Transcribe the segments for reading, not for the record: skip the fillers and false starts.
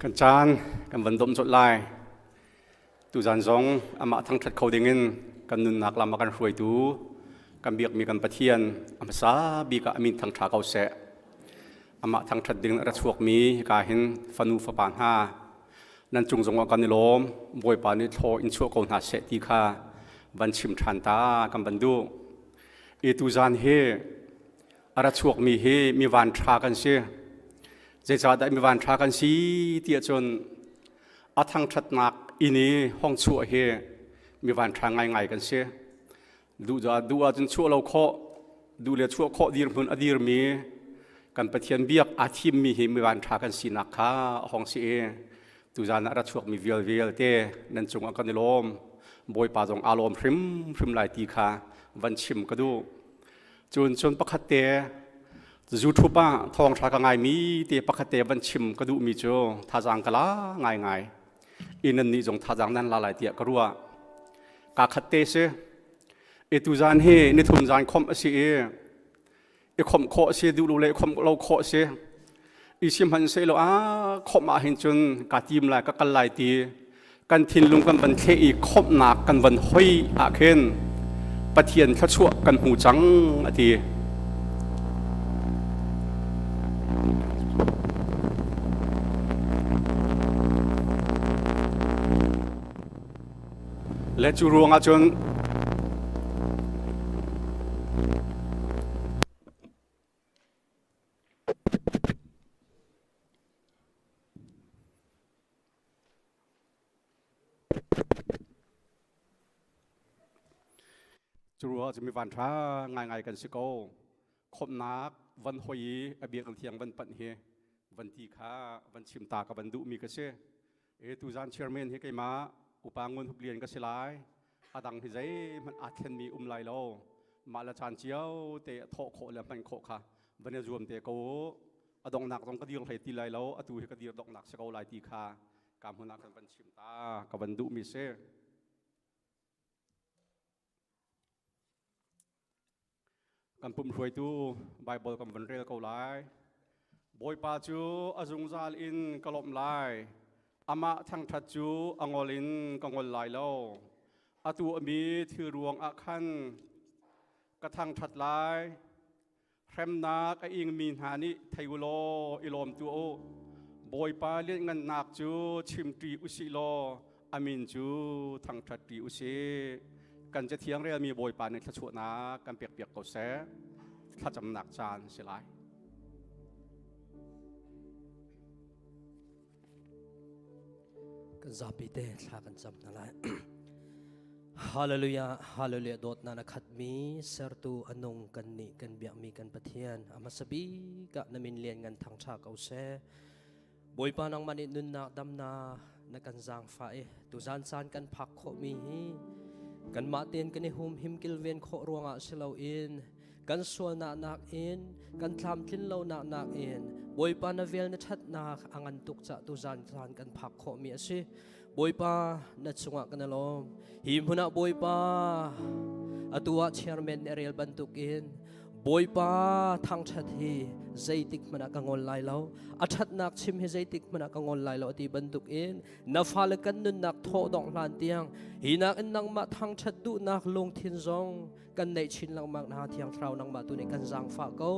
Kan caan kan van domh colh lai. Tuzan zong amah thangṭhat kho dingin kan nunnak lam a kan hruaitu kan biakmi kan Pathian a hmasa bik ah a min thangṭha ko seh. Amah thangṭhat ding a ra chuakmi hika hin fanu fapa hna nan cung zongah kan i lawm. Bawipa nih thlaw in chuah ko hna seh ti kha van chim ṭhan ta kan van duh. I tuzan hi a ra chuakmi hi mi van ṭha kan si. Zeicahdah mi van ṭha kan si ti ahcun a thangṭhatnak inn i hong chuah hi mi van ṭha ngaingai kan si. Duh duh ahcun chuah lo khawh, duh le chuah khawh dirhmun a dirmi kan Pathian biak aa thimmi hi mi van ṭha kan sinak kha a hong si i tuzan ah ra chuakmi vial vialte nan cungah kan i lawm. Bawipa zong aa lawm hrimhrim lai ti kha van chim ka duh. Cun cun pakhat te YouTube ah thawngṭha ka ngaimi te pakhat te van chim ka duhmi cu thazaang ka la ngaingai. I nan nih zong thazaang nan la lai tiah ka ruah. Ka khat te si. I tuzaan hi nithum zaan khomh a si i i khomh khawh a si duh lo le i khomh lo khawh a si. I sihmanhsehlaw a khomh ah hin cun ka tim lai ka kal lai ti kan thinlung kan van thleh i khomhnak kan van hoi ah khin Pathian thluachuah kan hmu cang a ti. Le cu ruangah cun Cu ruangah cun mi vanṭha ngaingai kan si ko. Khawmhnak van hoi i a biakinn thiang van panh hi van ti kha van chim ta ka van duhmi ka si. E tuzan chairman hi keimah upa Ngun Hup Lian ka si lai. A dang hi zeihmanh aa thlenmi um lai lo. Mah le caan cio te thawh khawh le hman khawh kha van i zuam te ko u. A donghnak zong ka dir hlei ti lai lo. Atu hi ka dir donghnak si ko lai ti kha ka hmun ah khan van chim ta ka van duhmi si. Kan pum hruaitu Bible kan van rel ko lai. Bawipa cu a zungzal in ka lawmh lai. Amah thangṭhat cu a ngol in ka ngol lai lo. Atu a mi thil ruang ah khan ka thangṭhat lai. Hremnak a ingmi hna nih thei u law i lawm tuah u. Bawipa lianhngannak cu chimṭi u sih law a min cu thangṭhatṭi u sih. Kan cathiang relmi Bawipa nih thluachuahnak kan pekpiak ko seh. Thlacamnak caan si lai. Kan zapi te thla kan cam hna lai. Hallelujah, hallelujah dawtnak na khatmi sertu anung kan nih kan biakmi kan Pathian a hmasa bik ah na min lian ngan thangṭha ko seh. Bawipa nangmah nih nunnak damnak na kan zaangfah i tuzan caan kan phak khawhmi hi kanmah tein kan i humhim kilven khawh ruangah si loin kan sualnak nakin kan tlamtlin lonak nakin Bawipa na vel na ṭhatnak a ngan tuk cah tuzan caan kan phak khawhmi a si. Bawipa na chungah kan i lawm. Hi hmun ah Bawipa atu ah chairman nih a rel bantukin Bawipa thangṭhat hi zeitik hmanh ah ka ngol lai lo. A ṭhatnak chim hi zeitik hmanh ah ka ngol lai lo a ti bantukin na fale kan nunnak thawh dongh hlan tiang hi nakin nangmah thangṭhat duhnak lungthin zong kan neih chin lengmang na thiang thlarau nangmah tu nih kan zaangfah ko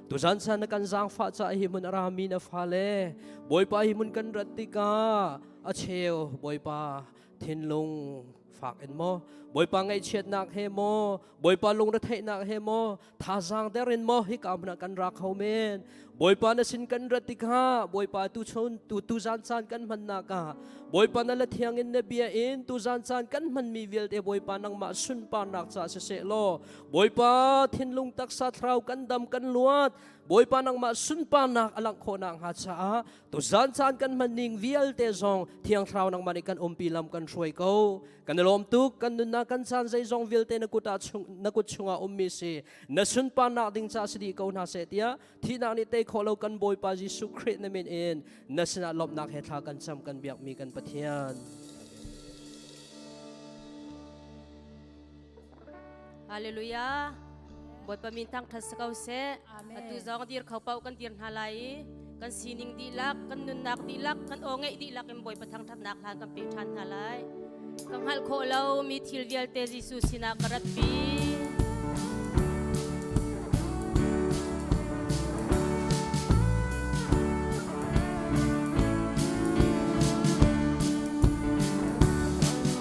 tuzan san na kan zaangfah ca hi mun arami na fale bawipa hi mun kan rat tikah a cheu bawipa thinlung fak in maw bawipa ngaihchiatnak he maw bawipa lungretheihnak he maw thazaang der in maw hika hmun ah kan ra kho men Bawipa na sin kan rat tikah Bawipa tu chun tu tu zan caan kan hmannak ah Bawipa na la thiang in na bia in tu zan caan kan hmanmi vialte Bawipa nangmah sunparnak ca siseh law Bawipa thinlung taksa thlarau kan dam kan luat Bawipa nangmah sunparnak a langh khawhnak hnga caah tu zan caan kan hman ning vialte zong thiang thlarau nangmah nih kan umpi lam kan hruai ko kan i lawm tuk kan nunnak kan caan zeizong vialte na kut ah chung na kut chungah ummi si na sunparnak ding ca si dih ko hna seh tiah thihnak nih tei khawh lo kan Bawipa Jesuh Khrih na min in na sinah lawmhnak he thla kan cam kan biakmi kan Pathian. Hallelujah. Bawipa min thangthat si ko seh. Atu zong dir kho paoh kan dir hna lai i Kan sining dihlak, kan nunnak dihlak, kan aw ngeih dihlak in Bawipa thangṭhatnak hlan kan pe ṭhan hna lai. Ka hngalh khawh lo mi thil vialte Jesuh sinah ka ratpi.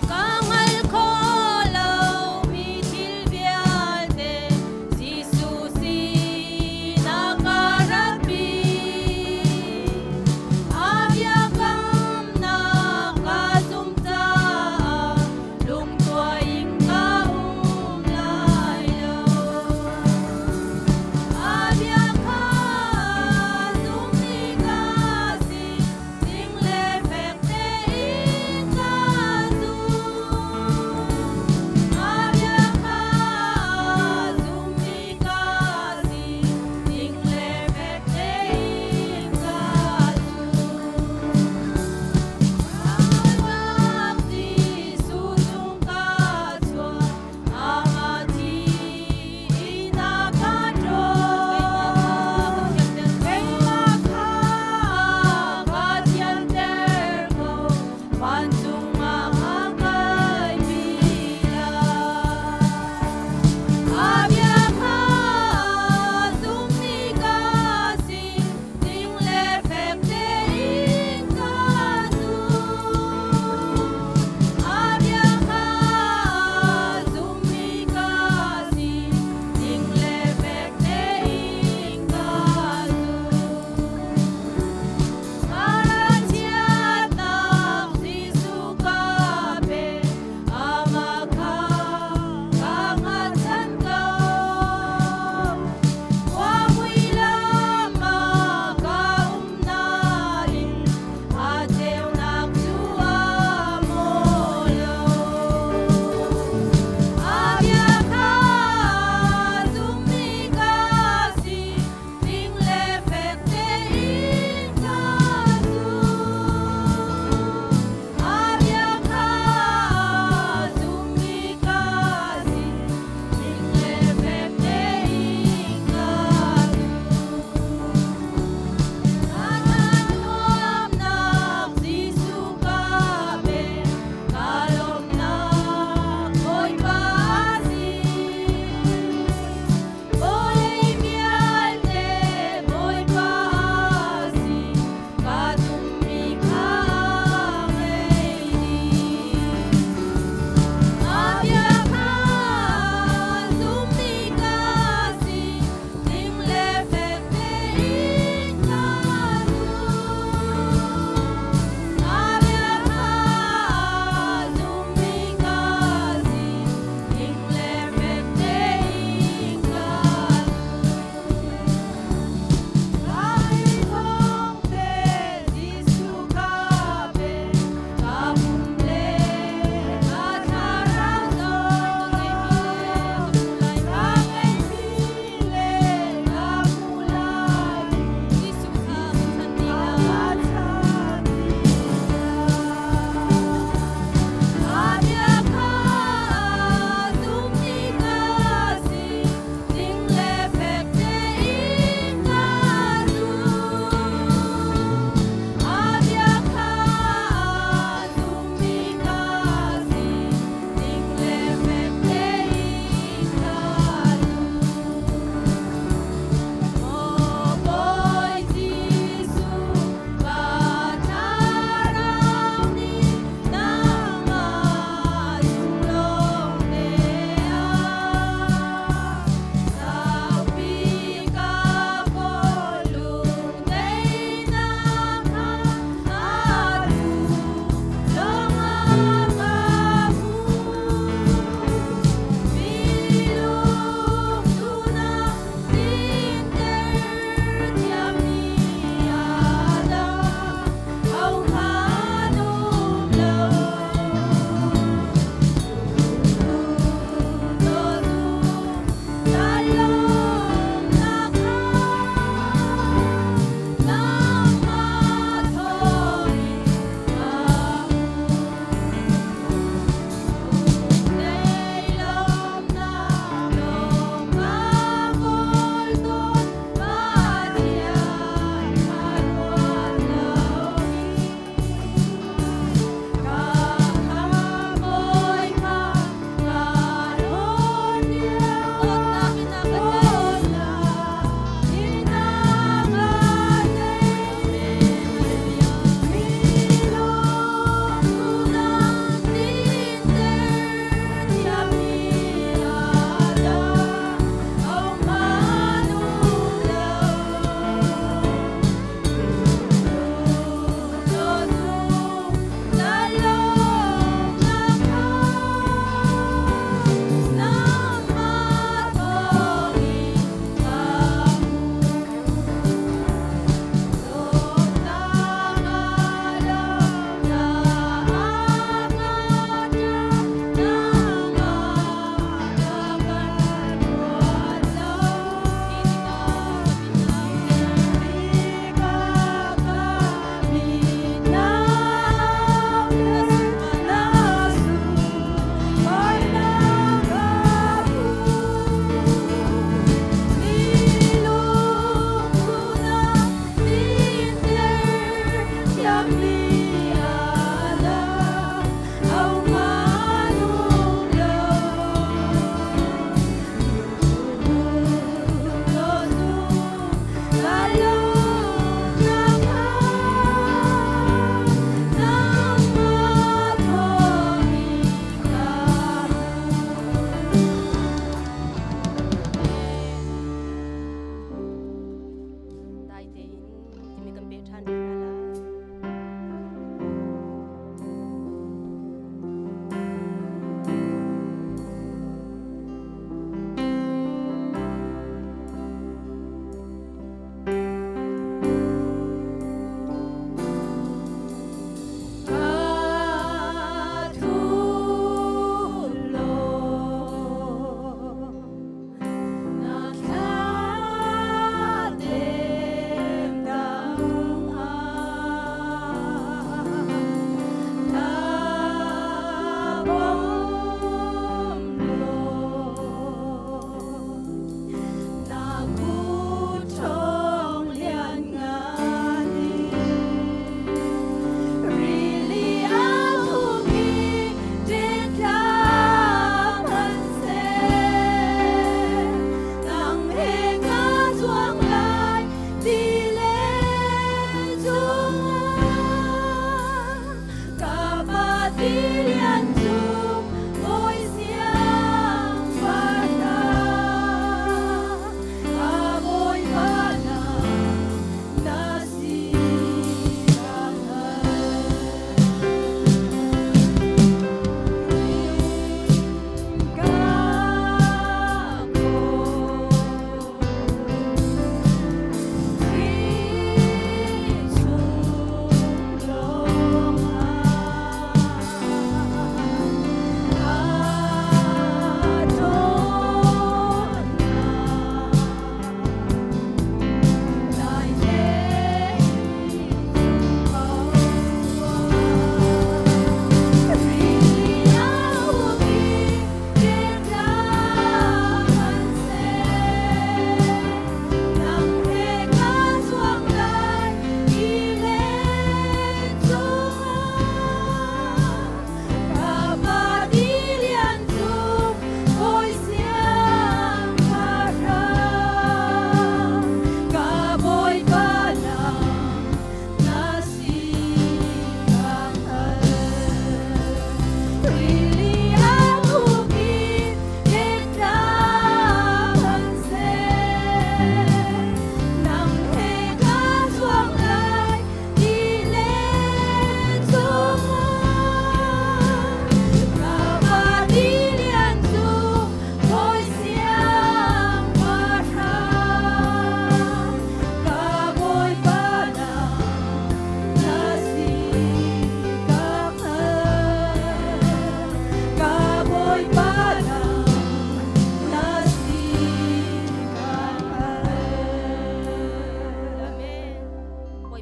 Ka hngalh khawh lo mi thil vialte Jesuh sinah ka ratpi. A biakamnak ka zum caah lungtuai in ka um lai.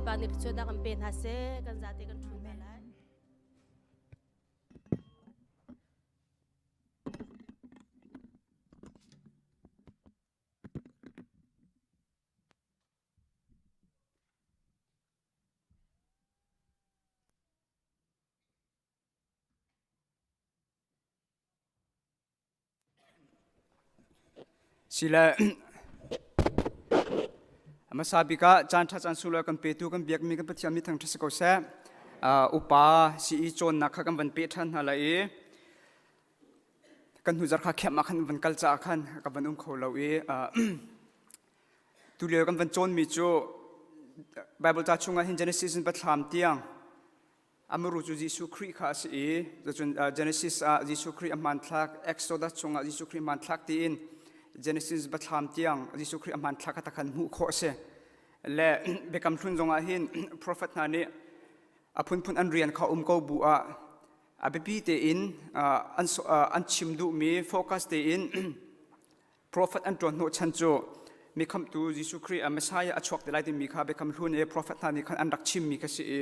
Bawipa nih thluachuahnak an pe hna seh. Kan zate kan ṭhu hna lai. Sile a hmasa bik ah caan ṭha caan sunglawi kan petu kan biakmi kan Pathian mi thangṭhat si ko seh. Upa CE cawnnak kha kan van peh ṭhan hna lai i kan hnu zarh kha khem ah khan van kal caah khan ka van um kho lo i tulio kan van cawnmi cu Bible ca chungah hin Genesis in Biathlam tiang A muru cu Jesuh Khrih kha a si i cun Genesis ah Jesuh Khrih a hmanthlak, Exodus chungah Jesuh Khrih hmanthlak tiin Genesis biathlam tiang Jesuh Khrih a hmanthlak kha takhan hmuh khawh a si. Le Biakam Hlun zongah hin prophet hna nih a phunphun an rian kha um ko bu ah a biapi tein an chim duhmi focus tein Profet an ṭuan hnawhchan cu mi khamhtu Jesuh Khrih a Messiah a chuak te lai timi kha Biakam Hlun i profet hna nih khan an rak chimmi kha si i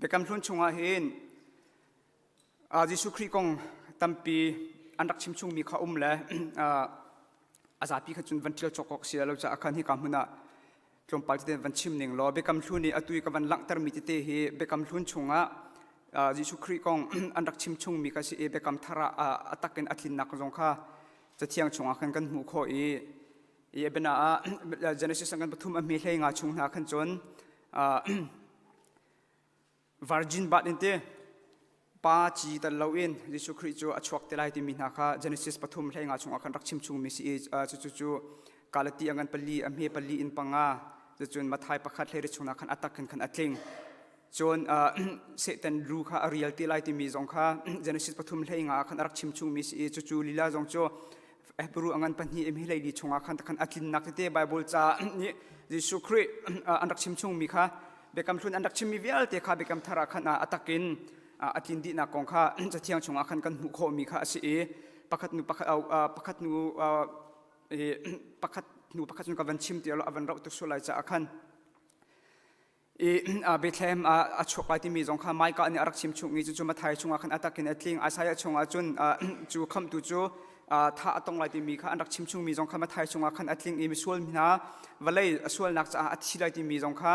Biakam Hlun chungah hin Jesuh Khrih kong tampi an rak chim chungmi kha um le a zapi kha cun van ṭial cawk awk si lo caah khan hika hmun ah tlawmpal tete van chim ning law Biakam Hlun i atu i ka van langhtermi tete hi Biakam Hlun chungah Jesuh Khrih kong an rak chim chungmi kha si i Biakam Thar ah a tak in a tlinnak zong kha Cathiang chungah khan kan hmuh khawh i i biana ah Genesis kan pathum a hme hlei nga chung hna khan cun virgin bat in te pa ci tal lo in Jesuh Khrih cu a chuak te lai timi hna kha Genesis pathum hlei nga chungah khan rak chim chungmi si i cucu cu Galati angan pali a hme pali in panga cun Mathai pakhat hlei ri chungah khan a tak khan khan a tling Cun Satan lu kha a rial te lai timi zong kha Genesis pathum hlei nga ah khan a rak chim chungmi si i cucu lila zong cu Hebrew a ngan pahnih im hi hleili chungah khan khan a tlinnak tete Bible ca nih Jesuh Khrih an rak chim chungmi kha Biakam Hlun an rak chimmi vialte kha Biakam Thar ah khan a takin a tlin dihnak kong kha Cathiang chungah khan kan hmuh khawhmi kha a si i pakhat nu pakhat pakhat nu pakhat hnu pakhat cun ka van chim ti lo a van rauh tuk sual lai caah khan I Bethlehem ah a chuak lai timi zong kha Micah nih a rak chim chung i cucu Matthai chungah khan a takin a tling. Isaiah chungah cun cu khamhtu cu thah a tong lai timi kha an rak chim chungmi zong kha Matthai chungah khan a tling i misual hna vawlei a sualnak caah a thi lai timi zong kha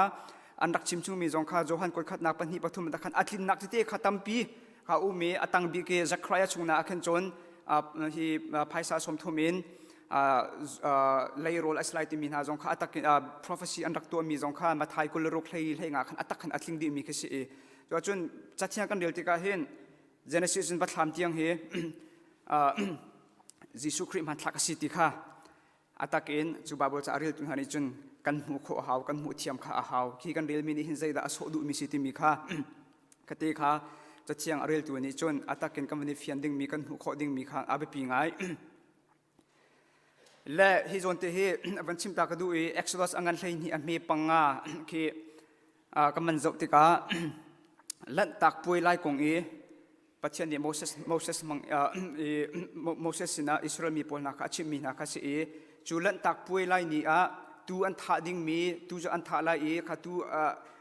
an rak chim chungmi zong kha Johan kutkhatnak pahnih pathum khan a tlinnak tete kha tampi kha um i a tang bik i Zechariah chungah khan cun hi phaisa sawmthum in leirawl a si lai timi hna zong kha a tak prophecy an rak tuahmi zong kha Mathai 26 hlei hlei nga khan a tak khan a tling dihmi khi si i cun cathiang kan rel tikah hin Genesis in Bathlam tiang hi Jesuh Khrih hmanthlak a si ti kha a tak in cu Bible ca a reltu hna nih cun kan hmuh khawh a hau kan hmuh thiam kha a hau khi kan relmi nih hin zeidah a sawh duhmi si timi kha kate kha cathiang a reltu nih cun a tak in kan van i fian dingmi kan hmuh khawh dingmi kha a biapi ngai. Le hi zawn te hi van chim ta ka duh i Exodus a ngan 12 a hme panga khi ka man zoh tikah Lanhtak puai lai kong i Pathian nih Moses Moses mang i Moses sinah Israel mi pawl hna kha a chimhmi hna kha si i cu Lanhtak puai lai ni ah tu an thah dingmi tu cu an thah lai i kha tu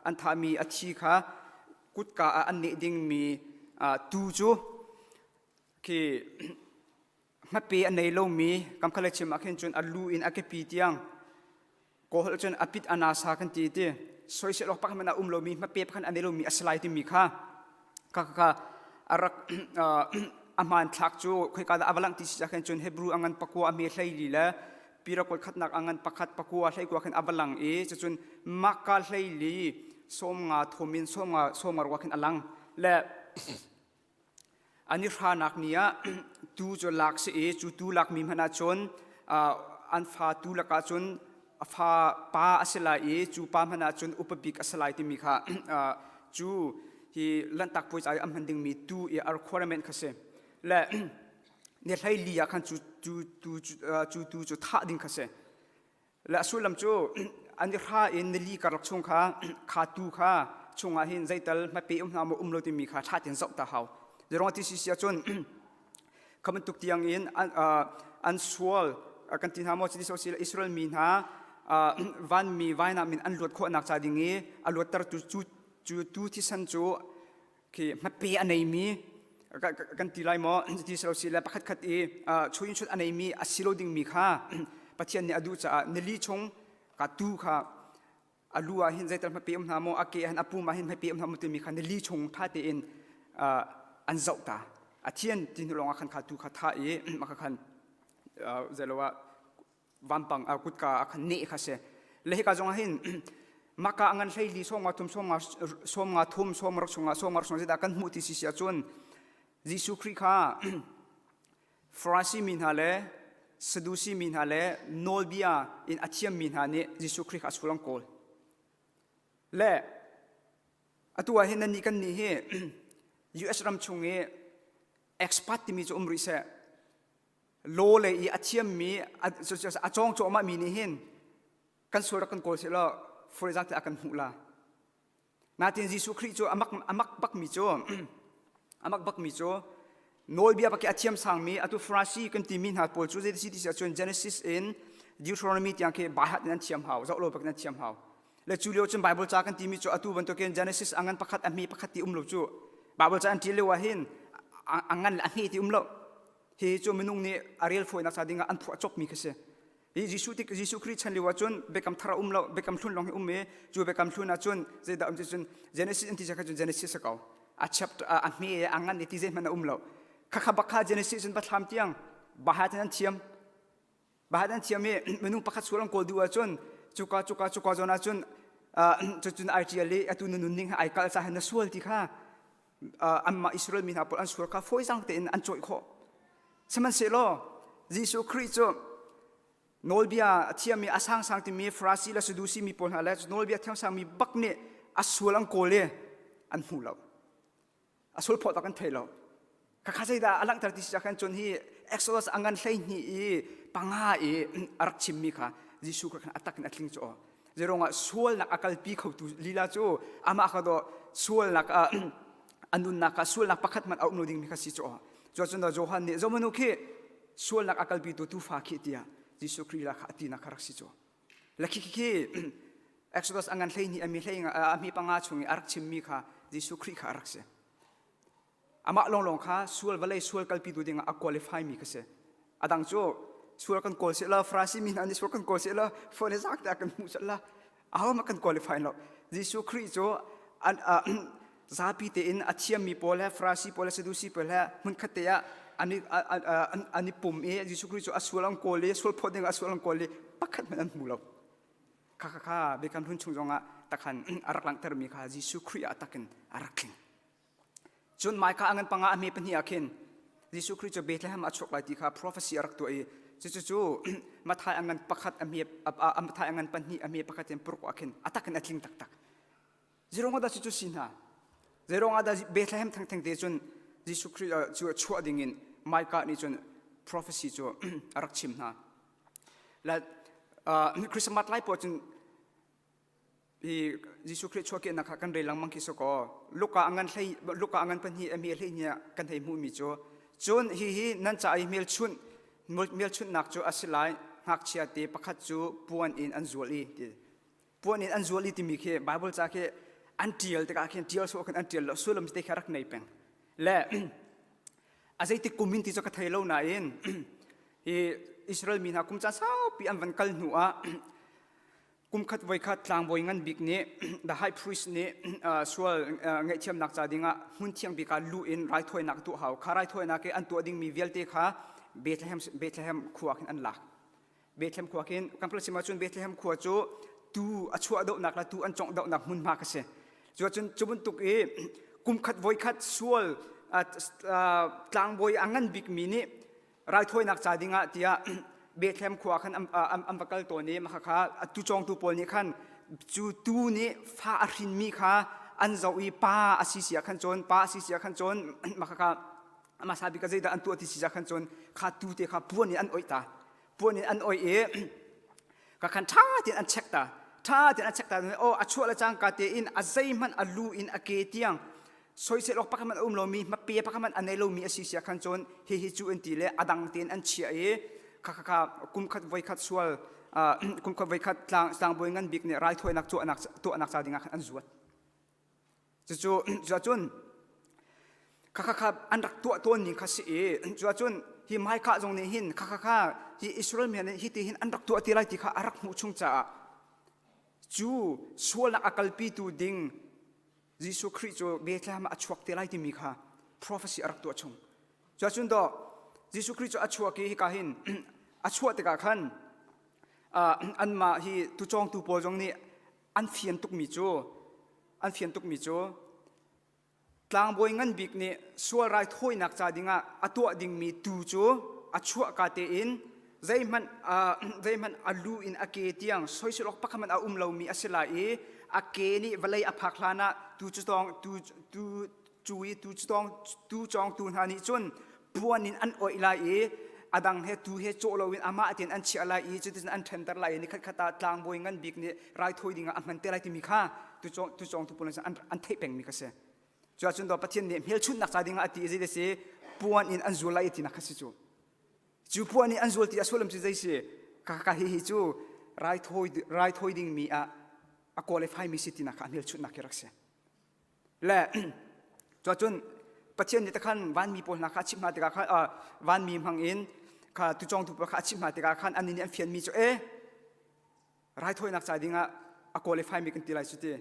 an thahmi a thi kha kutka ah an neh dingmi tu cu khi hmape a nei lomi kam kha le chim ah khin cun a lu in a kepi tiang kawhol cun a pit a nasa kan ti ti soisel awk pakhat a um lomi hmape pakhat a nei lomi a si lai timi kha kha kha a rak a hmanthlak cu khoika dah a va langh ti si khin cun Hebrew a ngan pakua a me hlei li le pirakol khatnak a ngan pakhat pakua hlei kua khin a va lang i cucun maka hlei li sawm nga thum in sawm nga sawm nga rua khin a lang le An i hranak ni ah tuu cu lak si i cu tuu lakmi hmanh ah cun an fa tuu lakah cun a fa pa a si lai i cu pa hmanh ah cun upa bik a si lai timi kha cu hi Lanhtak Puai ca i an hman dingmi tuu i a requirement kha si. Le ni 14 ah khan cu cu tuu cu thah ding kha si. Le a sullam cu an i hra in nili karlak chung kha kha tu kha chungah hin zeital hmape um hna maw um lo timi kha ṭha tein zoh ta hau. Zeirong ti si ahcun kha bantuk tiang in an sual kan ti hna maw Israel mi hna. vanmi vainam in an luat khawhnak ca ding i a luattertu cu cu tu thisen cu khi hmape a neimi kan ti lai maw ti si lo si le pakhat khat i chuin chut a neimi a si lo dingmi kha Pathian nih a duh caah nili chung ka tu kha a lu ah hin zeital hmape um hna maw a ke ah hin a pum ah hin hmape um hna maw timi kha nili chung tha tein an zoh ta a thian ti hnu lawng ah khan kha tu kha tha i mah kha khan zeilo ah vampang kutka ah khan neh kha si le hika zong ah hin maka angan hleili sawmnga thum sawmnga sawmnga thum sawmrak chungah sawmnga chungah zeidah kan hmuh ti si si ahcun Jesuh Khrih kha Farasi mi hna le Sadusi mi hna le nawlbia in a thiammi hna nih Jesuh Khrih kha a sul an kawl. Le atu ah hin nannih kan nih hi US ram chung i expat timi cu um rih seh. Law le i a thiammi a cawng cuahmah mi nih hin kan sual rak kan kawl seh law for example a kan hmuh la. Natin Jesuh Khrih cu amak amak bakmi cu amak bakmi cu nawlbia bak i a thiam sangmi atu Farasi kan timi hna pawl cu zeiti ti si ahcun Genesis in Deuteronomy tiang khi baihat in an thiam hau zoh lo bak in an thiam hau le cu lio cun Bible ca kan timi cu atu bantukin Genesis a ngan pakhat a hme pakhat ti um lo cu Bible ca an ṭial lio ah hin a ngan le a hme ti um lo hi cu minung nih a rel fawinak ca dingah an phuah copmi khi si Hi Jesuh tik Jesuh Khrih chan lio ahcun biakam thar a um lo, biakam hlun lawng hi um i cu biakam hlun ahcun zeidah um ti cun Genesis an ti kha cun Genesis a ko. A chapter a hme a ngan i ti zeihmanh a um lo. Khakha bak kha Genesis in bathlam tiang bahat in an thiam. Bahat an thiam i minung pakhat sual an kawl duh ahcun cuka cuka cuka zawn ahcun cucun ai ṭial i atu na nunning ai kal caah na sual ti kha anmah Israel mi hna pawl an sual kha fawizang tein an cawih khawh. Sihmanhsehlaw Jesuh Khrih cu nawlbia a thiammi a sangsang timi Farasi le Sadusi mi pawl hna le nawlbia thiamsangmi bak nih a sual an kawl i an hmu lo. A sual phawt an thei lo. Khakha zeidah a langhter ti si khan cun hi Exodus a ngan 12 i panga i a rak chimmi kha Jesuh kha a tak in a tling cu aw. Zeirongah sualnak a kalpi khotu lila cu amah kha dawh sualnak ah a nunnak ah sualnak pakhat hmanh a um lo dingmi kha si cu aw. Cuacun Johan nih zohmanu khi sualnak a kalpitu tuufa khi tiah Jesuh Khrih la kha a tinak kha rak si cu. Le khi khi Exodus a ngan 12 a mi hlei a mi panga chung i a rak chimmi kha Jesuh Khrih kha a rak si. Amah lawnglawng kha sual vawlei sual kalpitu dingah a qualify mi kha si. A dang cu sual kan kawl seh law Farasi mi hna nih sual kan kawl seh law phone zak te kan hmuh seh la ahohmanh kan qualify lo. Jesuh Khrih cu zapi tein a thiammi pawl he Farasi pawl he Sadusi pawl he hmunkhat te ah an i pum i Jesuh Khrih cu a sual an kawl i sual phawt ding a sual an kawl i pakhat hmanh an hmu lo. Kha kha kha Biakam Hlun chung zongah takhan a rak langhtermi kha Jesuh Khrih ah takin a rak tling. Cun Micah a ngan panga a hme pahnih ah khin Jesuh Khrih cu Bethlehem ah a chuak lai ti kha prophecy a rak tuah i cucu cu Matthai a ngan pakhat a hme Matthai a ngan pahnih a hme pakhat in paruk ah khin a tak in a tling taktak. Zeirong ah dah cucu si hna? Zeirong ah dah Bethlehem thengtheng te cun Jesuh Khrih cu chuah ding in Micah nih cun prophecy cu a rak chim hna. Le Christmas lai poah cun hi Jesuh Khrih chuahkehnak kha kan rel lengmang khi si kaw Luka a ngan hlei Luka a ngan pahnih a hme hlei hnih ah kan hei hmuhmi cu cun hihi nan ca i hmelchunh hmelchunhnak cu a si lai ngakchia te pakhat cu puan in an zual i ti puan in an zual i timi khi Bible ca khi an tial tikah khin tial sawh khin an tial lo sullam te kha rak nei peng le a zeitik kum in ti cu ka thei lo nain hi Israel mi hna kum caan saupi an van kal hnu ah Kumkhat voikhat tlangbawi ngan bik nih the high priest nih sual ngaihthiamnak ca dingah hmun thiang bik ah luh in raithawinak tuah hau. Kha raithawinak i an tuah dingmi vialte kha Bethlehem Bethlehem khua khin an lak. Bethlehem khua khin kan chim ahcun Bethlehem khua cu tuu a chuah dohnak le tuu an congh dohnak hmunhma kha si. Cuacun cu bantuk i kumkhat voikhat sual tlangbawi a ngan bikmi nih raithawinak ca dingah tiah Bethlehem khua khan an va kal tawn i mah kha tu cawngtu pawl nih khan cu tuu nih fa a hrinmi kha an zoh i pa a si si ah khan cun pa a si si ah khan cun mah kha hmasa bik ah zeidah an tuah ti si ah khan cun kha tuu te kha puan in an oih ta puan in an oih i ka khan ṭha tein an check ta ṭha tein an check ta oh a chuah le cangka tein a zeihmanh a lu in a ke tiang soisel awk pakhat hmanh a um lomi hmape pakhat hmanh a nei lomi a si sia khan cun hihi cu an ti le a dang tein an chiah i kha kha kha kum khat voi khat sual. kum khat voikhat tlang tlangbawi ngan bik nih raithawinak tuahnak tuahnak ca dingah khan an zuat. Cucu cuacun khakha an rak tuah tawn ning kha si i cuacun hi Micah zong nih hin khakha kha hi Israel mi nih hi ti hin an rak tuah ti lai ti kha a rak hmuh chung caah cu sualnak a kalpitu ding Jesuh Khrih cu Bethlehem ah a chuak te lai timi kha prophecy a rak tuah chung. Cuacun dawh Jesuh Khrih cu a chuak i hika hin a chuah tikah khan anmah hi tucawngtu pawl zong nih an fian tukmi cu an fian tukmi cu tlangbawi ngan bik nih sual raithawinak ca dingah a tuah dingmi tu cu a chuahka tein zeihmanh zeihmanh a lu in a ke tiang soisel awk pakhat hmanh a um lomi a si lai i a ke nih vawlei a phak hlan ah tu cu tawng tu tu cu i tu cawng tu cawngtu hna nih cun puan in an oih lai i a dang he tu he cawh loin amah tein an chiah lai i cuticun an ṭhenter lai i nikhat khat ah tlangbawi ngan bik nih raithawi dingah a hman te lai timi kha tu cawng tu cawngtu pawl an an theih pengmi kha si cuahcun daw Pathian nih hmelchunhnak ca dingah a ti i zei si puan in an zul lai i tinak kha si cu cu puan in an zul ti a sullam cu zei si ka ka hi hi cu raithawi raithawi dingmi ah a qualify mi si tinak kha a hmelchunhnak hi rak si Le cuacun Pathian nih takhan vanmi pawl hna kha a chimh hna tikah khan vanmi hmang in kha tucawngtu pawl kha a chimh hna tikah khan annih nih an fianmi cu e raithawinak ca dingah a qualify mi kan ti lai cu ti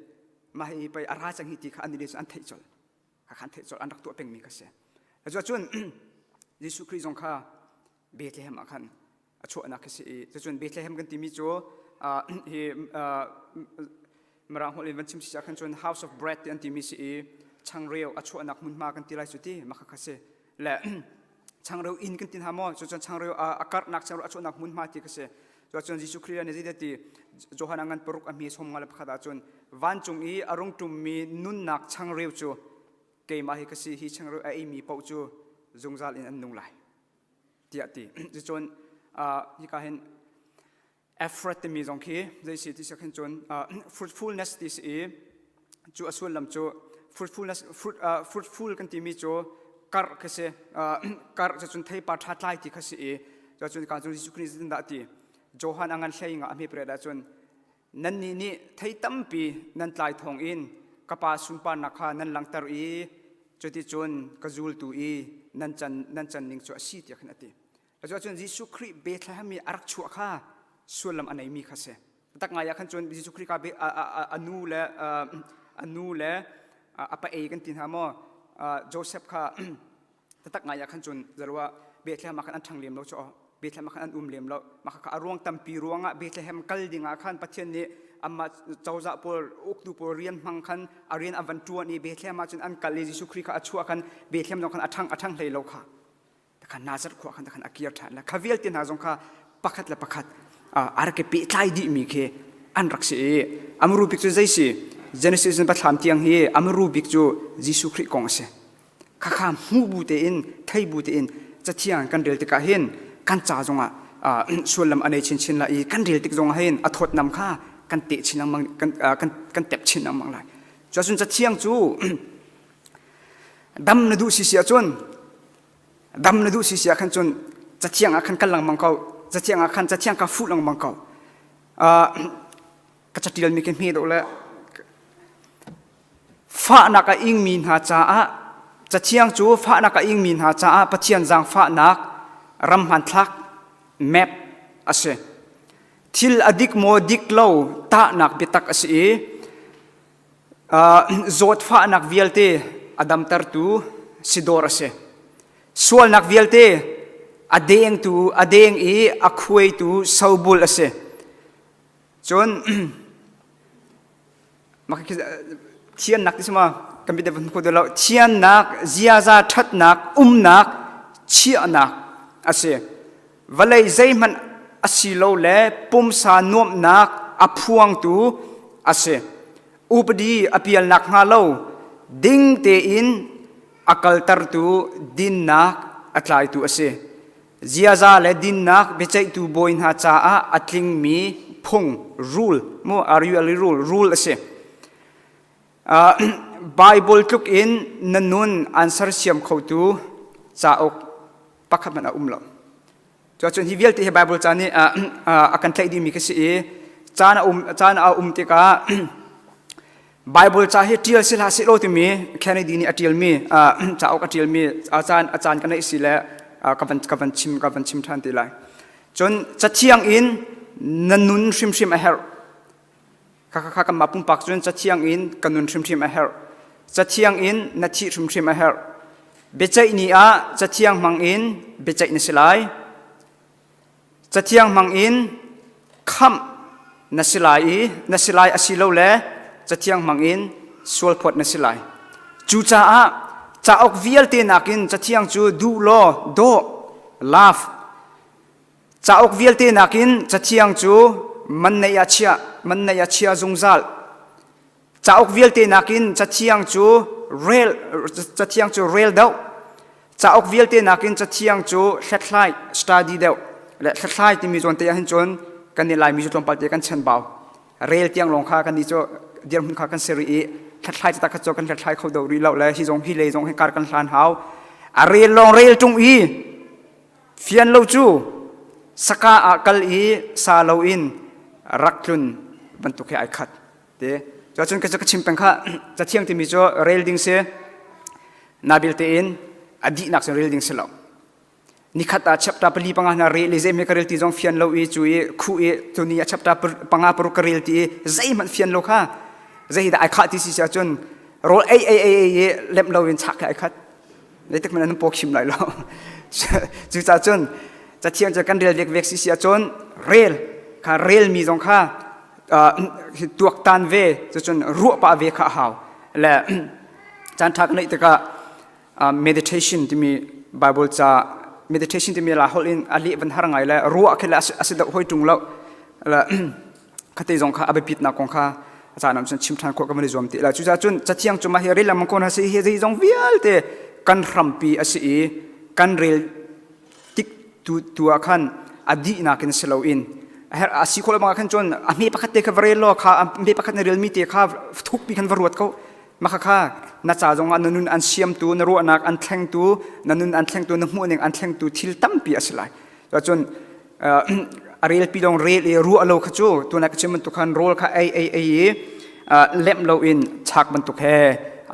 mah hi pei a ra cang hi ti kha annih nih cun an theih colh kha khan theih colh an rak tuah pengmi kha si cuacun Jesuh Khrih zong kha Bethlehem ah khan a chuahnak khi si i cucun Bethlehem kan timi cu hi Mirang holh in van chim si khan cun House of Bread ti an timi si i changreu a chuahnak hmunhma kan ti lai cu ti mah kha si le changreu inn kan ti hna maw cucun changreu a karhnak changreu a chuahnak hmunhma ti kha si cucun Jesuh Khrih nih zeidah ti Johan a ngan paruk a hme som nga le pakhat ahcun vancung i a rung ṭummi nunnak changreu cu keimah hi ka si hi changreu a eimi paoh cu zungzal in an nung lai tiah ti. Cucun hika hin Ephrat timi zong khi zei si ti si khin cun fruitfulness ti si i cu a sullam cu fruitfulness fruit, fruitful kan timi cu karh khi si karh cu cun theipar ṭha tlai ti kha si i cun ka cun Jesuh Khrist dah ti Johan a ngan hlei nga a hme pret ah cun Nannih nih thei tampi nan tlai thawngin ka Pa sunparnak kha nan langhter i cuticun ka zultu i nan can, nan can ning cu a si tiah khan a ti. Cuahcun Jesuh Khrih Bethlehem i a rak chuah kha sullam a neimi kha si. Tak ngai ah khan cun Jesuh Khrih ka a nu le a nu le a pa ei kan ti hna maw Joseph kha Taktak ngai ah khan cun zarua Bethlehem ah khan an ṭhang lem lo cu Bethlehem ah khan an um lem lo. Mah kha a ruang tampi ruangah Bethlehem kal ding ah khan Pathian nih amah cozah pawl uktu pawl rian hmang khan a rian a van ṭuan i Bethlehem ah cun an kal i Jesuh Khrih kha a chuah khan Bethlehem zong khan a ṭhang a ṭhang hlei lo kha. Khan Nazareth khua khan khan a kir ṭhan le kha vialte hna zong kha pakhat le pakhat a rak i pehtlai dihmi khi an rak si i amru bik cu zei si Genesis in Pathlam tiang hi amru bik cu Jesuh Khrih kong a si. Khakha hmuh bu tein thei bu tein cathiang kan rel tikah hin kan ca zongah sullam a nei chinchin lai i kan rel tik zongah hin a thawtnam kha kan teh chin lengmang kan kan kan tep chin lengmang lai. Cuacun cathiang cu dam na duh si si ahcun dam na duh si si ah khan cun cathiang ah khan kal lengmang ko cathiang ah khan cathiang kha fuh lengmang ko ka catialmi ka hme deuh le fahnak a ingmi hna caah cathiang cu fahnak a ingmi hna caah Pathian zaangfahnak ram hmanthlak map a si thil a dik maw dik lo tahnak biatak a si i zawtfahnak vialte a damtertu sidawr a si sualnak vialte a dengtu a deng i a khuaitu sobul a si Cun thiannak ti sima kan bia van ko lo thiannak ziaza ṭhatnak umnak chiahnak a si vawlei zeihmanh a si lo le pumsa nuamhnak a phuangtu a si upadi a pialnak hnga lo ding tein a kaltertu dinnak a tlaitu a si Ziaza le dinnak biaceihtu bawi hna caah a tlingmi phung rule mu RULE rule rule a si. Uh, Bible tluk in na nun an sersiam khotu cauk pakhat hmanh a um lo. Cuacun hi vialte hi Bible ca nih a kan tlaih dihmi khi si i caan a um caan a um tikah Bible ca hi ṭial si hlah seh law timi Kennedy nih a ṭialmi cauk a ṭialmi a caan a caan ka neih si le ka van ka van chim ka van chim ṭhan ti lai. Cun cathiang in na nun hrimhrim a herh. Kha kanmah pumpak cun cathiang in ka nun hrimhrim a herh. Cathiang in na thih hrimhrim a herh. Biaceih ni ah cathiang hmang in biaceih na si lai. Cathiang hmang in khamh na si lai i na si lai asilole cathiang hmang in sualphawt na si lai. Cucaah cauk vialte nakin cathiang cu duh law dawh, love, Cauk vialte nakin Cathiang cu man neih ah chiah, man neih ah chia zungzal. Cauk vialte nakin Cathiang cu rel, Cathiang cu rel deuh. Cauk vialte nakin Cathiang cu hlathlai, study deuh. Le hlathlai timi zawn te ah hin cun kan i Laimi cu tlawmpal te kan chanbau. Rel tiang lawng kha kan nih cu dirhmun kha kan si rih i hlathlai taktak kha cu kan hlathlai kho do rih lo le hi zong hi lei zong hi kar kan hlan hau. A rel lawng rel ṭung i Fian lo cu saka ah kal i sa loin rak tlun bantuk he ai khat te. Cuacun ka chim peng kha cathiang timi cu rel ding si nabil tein a dihnak cun rel ding si lo. Nikhat ah chapter pali panga hna rel i zeihmeh ka rel ti zong fian lo i cu i khuh i tuni ah chapter panga paruk ka rel ti i zeihmanh fian lo kha zei dah ai khah ti si si ahcun rawl ei ei ei ei i lemh lo in chak he ai khat. Zeitik hmanh an paw khim lai lo. Cucaah cun cathiang cu kan rel vekvek si si ahcun rel kha relmi zong kha tuaktan ve cucun ruah pah ve kha a hau. Le caan ṭha ka neih tikah meditation timi Bible ca meditation timi la holh in a leh van har ngai le ruah khi le a si deuh hoi ṭung lo. Le khate zong kha a biapitnak kong kha a caan ah cun chim ṭhan khawh kan van i zuam ti la cucaah cun cathiang cu mah hi rel lengmang ko hna si hi zeizong vialte kan hrampi a si i kan rel tik tu tu ah khan a dihnak in si loin a si khawh bang ah khan cun a hme pakhat te kha va rel law kha a hme pakhat na relmi te kha thukpi khan va ruat ko mah kha na ca zong ah na nun an siamtu na ruahnak an thlengtu na nun an thlengtu na hmuhning an thlengtu thil tampi a si lai cun a relpi lawng rel i ruah lo kha cu tuna ka chim bantuk khan rawl kha ei ei ei i lemh lo in chak bantuk he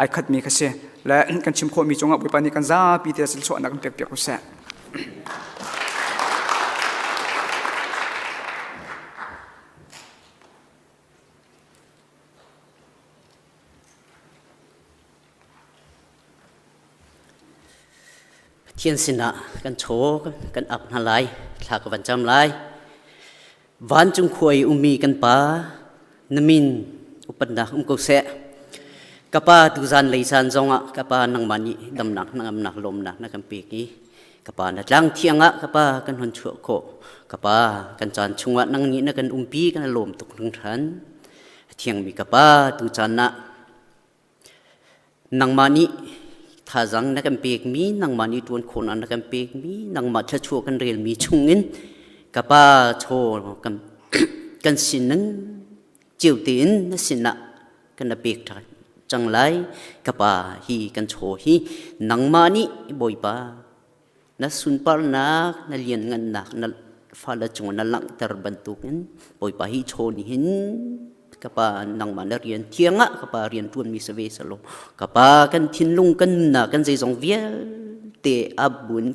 ai khatmi kha si le kan chim khawhmi cungah Bawipa nih kan zapi te silchuahnak kan pek piak u seh. Pathian sinah kan chaw kan ap hna lai, thla ka van cam lai. Vancung khua i ummi kan pa, na min upatnak um ko seh. Ka pa tuzan lei caan zongah ka pa nangmah nih damnak hnangamnak lawmnak na kan pek i ka pa na tlang thiang ah ka pa kan hon chuah khawh. Ka pa kan caan chungah nang nih na kan umpi kan lawm tuk hringhran. Thiangmi ka pa tu caan ah Nangmah nih thazaang na kan pekmi, nangmah nih ṭuan khawhnak na kan pekmi, nangmah thluachuah kan relmi chungin ka Pa chaw kan, kan sining cio tein na sinah kan na pek cang lai. Ka Pa hi kan chaw hi nangmah nih Bawipa na sunparnak na lianngannak na fale cung na langhter bantukin Bawipa hi chaw nih hin ka pa nangmah na rian thiang ah ka pa rian ṭuanmi si ve selaw ka pa kan thinlung kan nunnak kan zeizong vialte a bun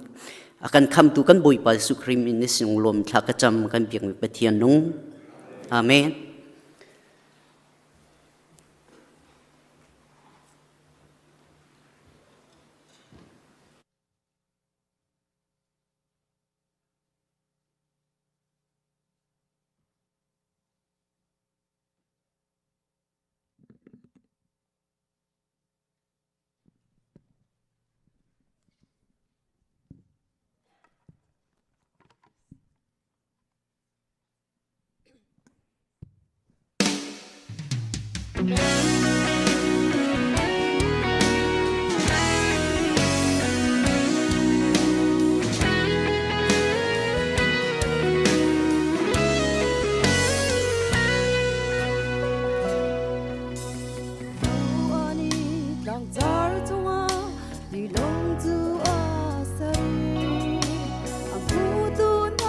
a kan khamtu kan Bawipa Jesuh Khrih min ni sung lawm thla ka cam kan biakmi Pathian nung Amen. Tlangcar cungah tilawng cu a ser i a hmutu hna.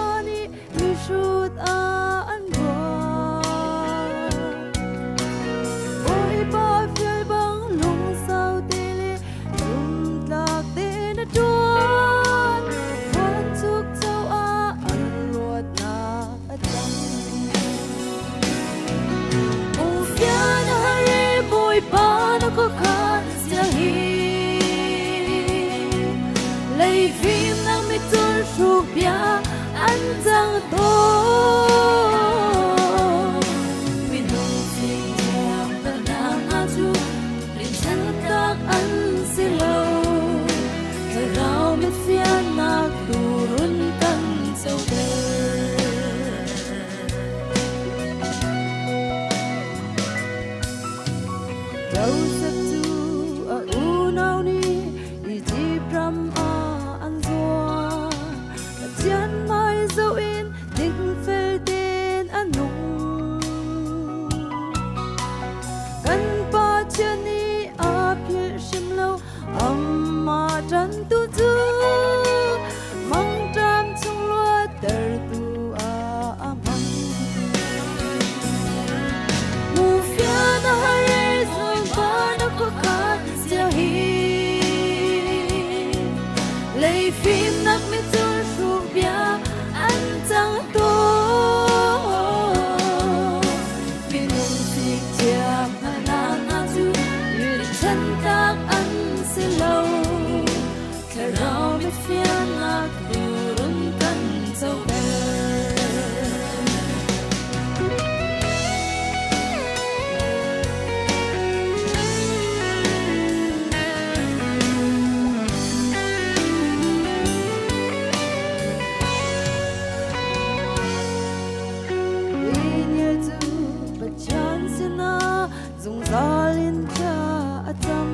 Josef cu a unau nih Izipt ram ah an zuar. Pathian hmai zoh in dingfel tein a nung. Kan Pathian nih a philh hrim lo, amah ṭantu cu mangṭam chung luattertu ah a hmang. Mufiana hare zungpana khuakhan sia hi lei fimnak mitsur hruh bia an cang tawn. Minung fik thiam hna hna cu rilchantak an si lo. Thlarau mitfiannak turun kan coter. Daniel cu Pathian sinah zungzal in thla a cam.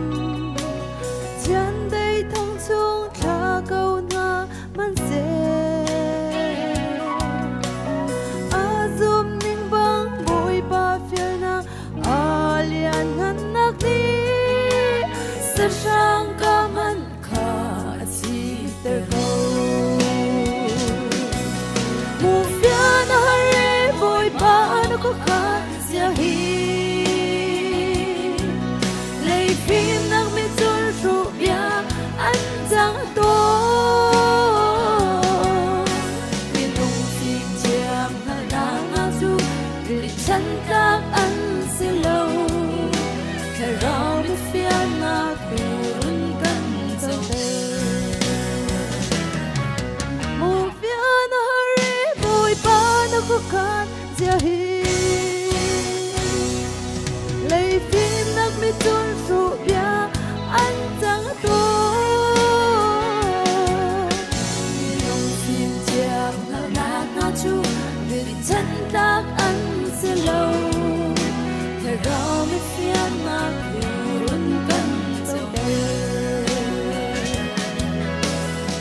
Chiandeih thong chung thla ko hna hmanhseh. A zum ning bang Bawipa fialnak a lianhngannak nih sahrang ka hmanh kha a chiter ko. Mufian a har e Bawipa na khuakhan sia hi. Lei fimnak mitsur hruh bia an cang tawn. Minung fimthiam hngalhnak cu rili tlak an si lo. Thlarau mitfiannak turun kan coter. Mufian a har i Bawipa na khuakhan zia hi. Lei fimnak mitsur hruh bia an cang tawn. Minung fimthiam hngalhnak hna cu rilchantlak an si lo. Thlarau mitfiannak turun kan coter.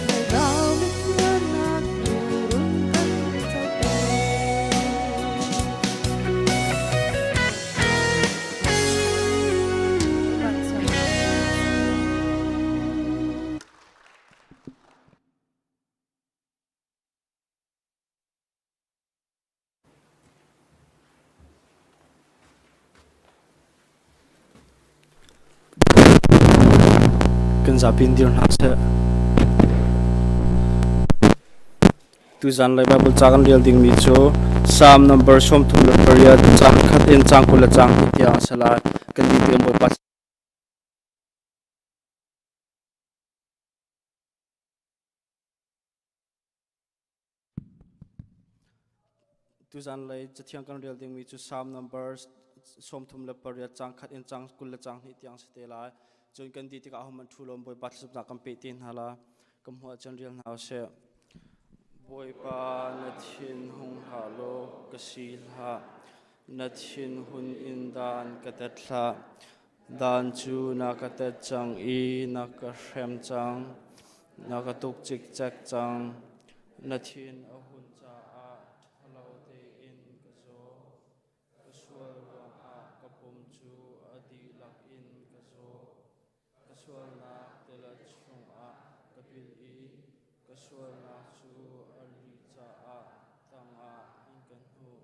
Thlarau mitfiannak turun kan coter. Kan zapi in dir hna seh. Tuzan lei Bible ca kan rel dingmi cu Psalm number 38 caang khat in caang 20 le caang hnih tiang a si lai. Kan dih tikah Bawipa Tuzan lei cathiang kan rel dingmi cu Psalm number 38 caang khat in caang 20 le caang hnih tiang si te lai. Cun kan dih tikah hohmanh ṭhu law Bawipa thlacamnak kan peh te hna la. Ka hmuh ahcun rel hna usih. Bawipa na thin hung hlah law ka si hlah. Na thinhun in dan ka tet hlah. Dan cu na ka tet cang i na ka hrem cang. Na ka tuk cikcek cang. Na thin a hun caah ṭhalo tein ka zaw. Ka sual ruangah ka pum cu a dihlak in ka zaw. Ka sualnak tilet chungah ka pil i ka sualnak cu a ri caah tangah an ka hnuh.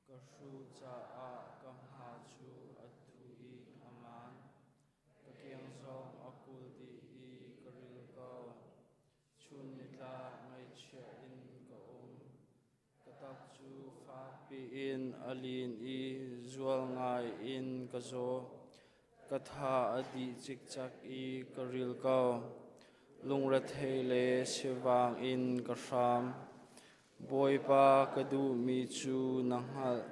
Ka hruh caah ka hma cu a thu i a maan. Ka kiang zong a kul dih i ka ril ko. Chun nitlak ngaihchia in ka um. Ka tak cu fak piin a lin i zual ngai in ka zaw. Ka tha a dih cikcek i ka ril ko. Lungrethei le sivang in ka hram. Bawipa ka duhmi cu na hngalh.